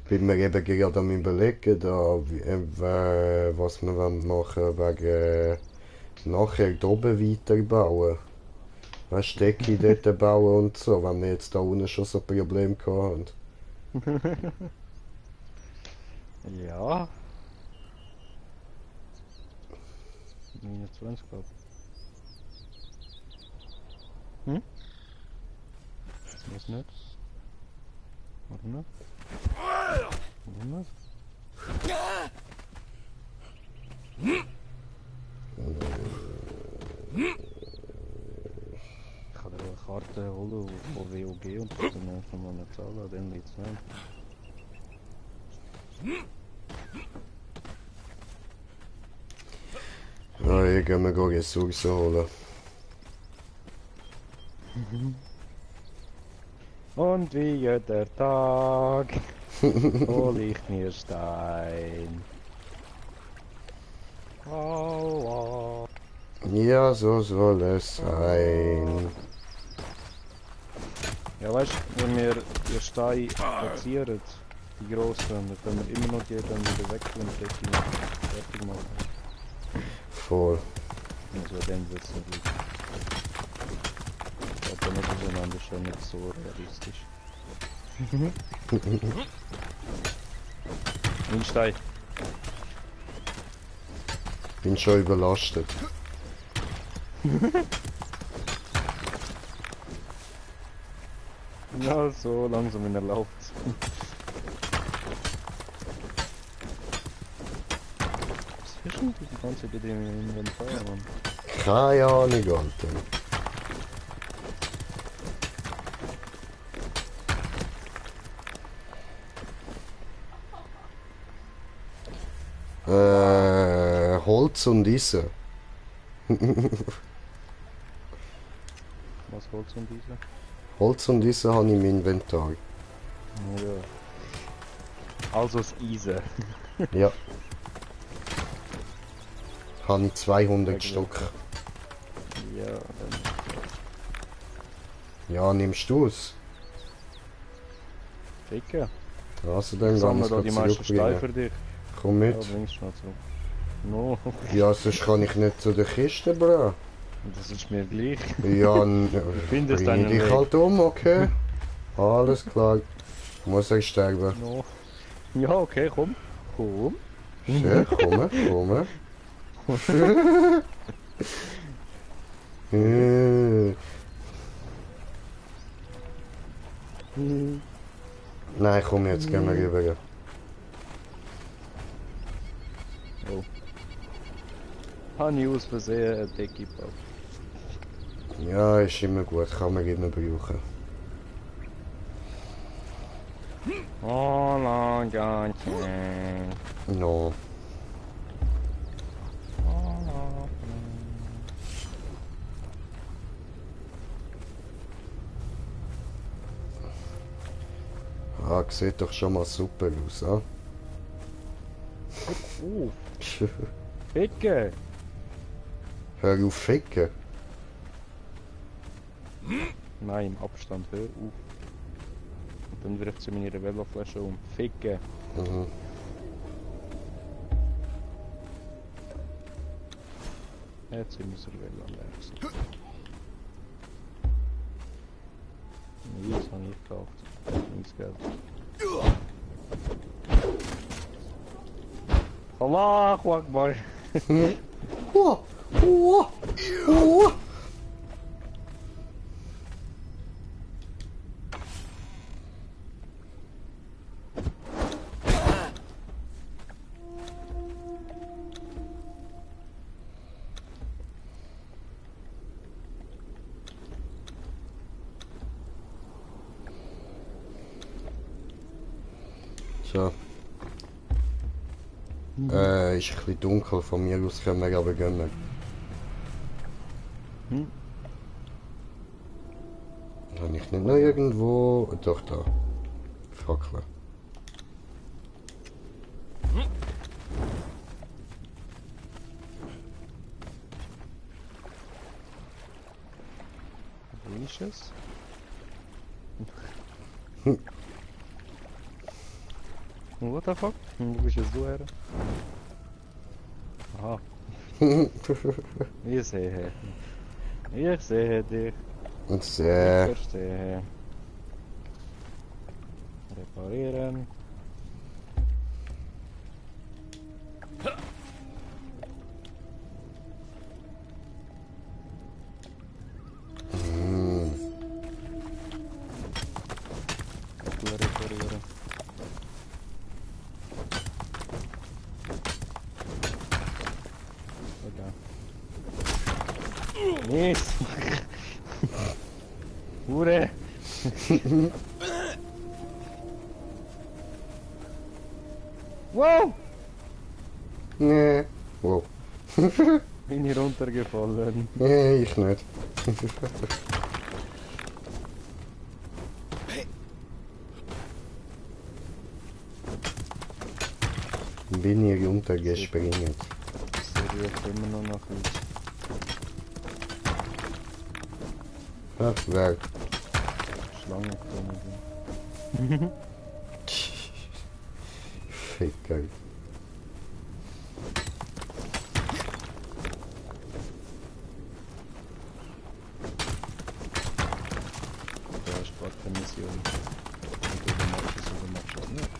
bin mir eben gerade am überlegen, da, was wir wollen machen wegen nachher da oben weiterbauen. Weißt du, Decke dort bauen und so, wenn wir jetzt da unten schon so ein Problem gehabt haben. Ja. 29 glaube ich. Hm? Was nicht? Warum nicht? Warum nicht? Ich kann dir eine Karte holen von WOG und das dann einfach mal nicht zahlen, dann liegt es nicht. Ja, ich gehe mir gleich Ressourcen holen. Und wie jeder Tag hol ich mir Stein. Aua. Ja, so soll es sein. Ja, weißt du, wenn wir die Steine platzieren, die grossen, dann können wir immer noch die dann wieder wechseln und die fertig machen. Voll. Also dann wird es nicht liegen. Ich glaube, nicht auseinander schon nicht so realistisch. Ein Stein. Bin schon überlastet. Ja, so langsam in erlaubt. Was ist denn die ganze Zeit in dem Inventar, Mann? Keine Ahnung, Alter. Holz und Eisen. Was Holz und Eisen? Holz und Eisen habe ich im Inventar. Ja. Also das Eisen. Ja. Habe ich 200 Sehr Stück. gut. Ja, dann Ja, nimmst du es? Ficken. Also dann Ich kann ich sammle da die es meisten Steine zurückbringen. für dich. Komm Ja, mit. bring's schnell zurück. No, Ja, sonst kann ich nicht zu der Kiste, bro. das ist mir gleich. Ja, findest bring ich einen dich Weg. halt um, okay? Alles klar. Muss ich sterben. No. Ja, okay, komm. Komm. Schön, komm. Nein, komm, jetzt gehen wir rüber. Oh. Habe ich aus Versehen eine Decke gebaut. Ja, ist immer gut, kann man immer brauchen. Oh, lang, No. Ah, sieht doch schon mal super aus, ah? Ficken! Hör auf ficken. Nein, im Abstand, hör auf. Und dann wirft sie meine Veloflasche um. Ficken! Mhm. Jetzt sind wir Velo am Werk. Das habe ich gekauft. Nichts Geld. Allahu Akbar! Oh, oh, oh. So. Ist ein bisschen dunkel, von mir aus können wir aber gehen. Habe ich nicht noch irgendwo... Doch, da. Fackel. Wo ist es? What the fuck? Wo bist jetzt du her? Aha, ich sehe. Ich sehe dich. Und Ich sehr... verstehe. Reparieren. Reparieren. Okay. Mist! Hure! Wow! Nee. Wow. Bin ich runtergefallen. Nee, ich nicht. Bin ich runtergespringen. Das riecht immer noch nach Leuten. Ach, wer? Schlangen gekommen Ficker. Da ist gerade keine Mission. Und du machst es oder machst du auch nicht.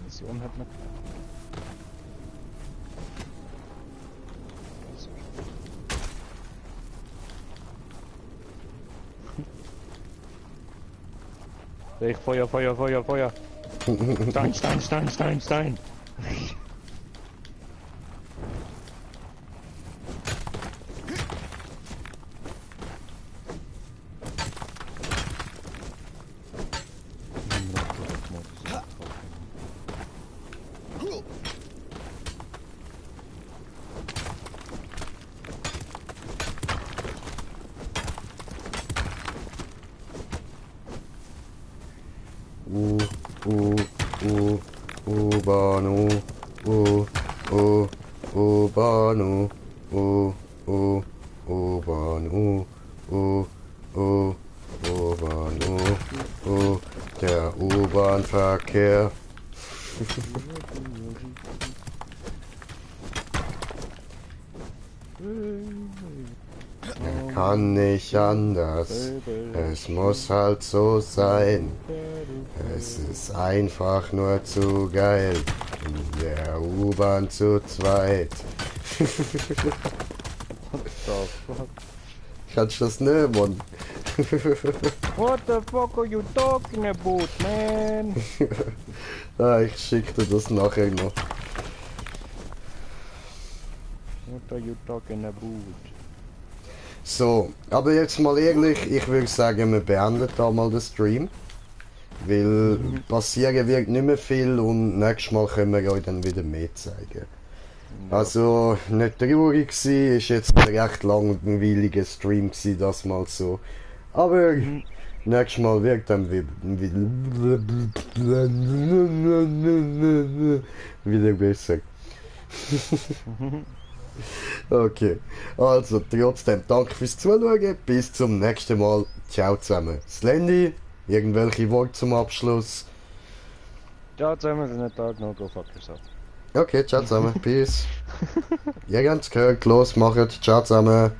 Mission hat man. Ich Feuer, Feuer, Feuer, Feuer. Stein, Stein, Stein, Stein, Stein. U-Bahn, U-Bahn, U-Bahn, U-Bahn, der U-Bahn-Verkehr. Kann nicht anders, es muss halt so sein. Es ist einfach nur zu geil, in der U-Bahn zu zweit. What the fuck? Kannst du das nicht, Mann? What the fuck are you talking about, man? Ah, ich schick dir das nachher noch. What are you talking about? So, aber jetzt mal ehrlich, ich würde sagen, wir beenden da mal den Stream. Weil passieren wird nicht mehr viel und nächstes Mal können wir euch dann wieder mehr zeigen. Ja. Also, nicht traurig gewesen, ist jetzt ein recht langweiliger Stream gewesen, das mal so. Aber nächstes Mal wird dann wieder besser. Okay, also trotzdem danke fürs Zuschauen, bis zum nächsten Mal, ciao zusammen. Slendy, irgendwelche Worte zum Abschluss? Ciao zusammen, es ist ein Tag noch, go fuck yourself. Okay, ciao zusammen, peace. Ihr habt's gehört, los, macht, ciao zusammen.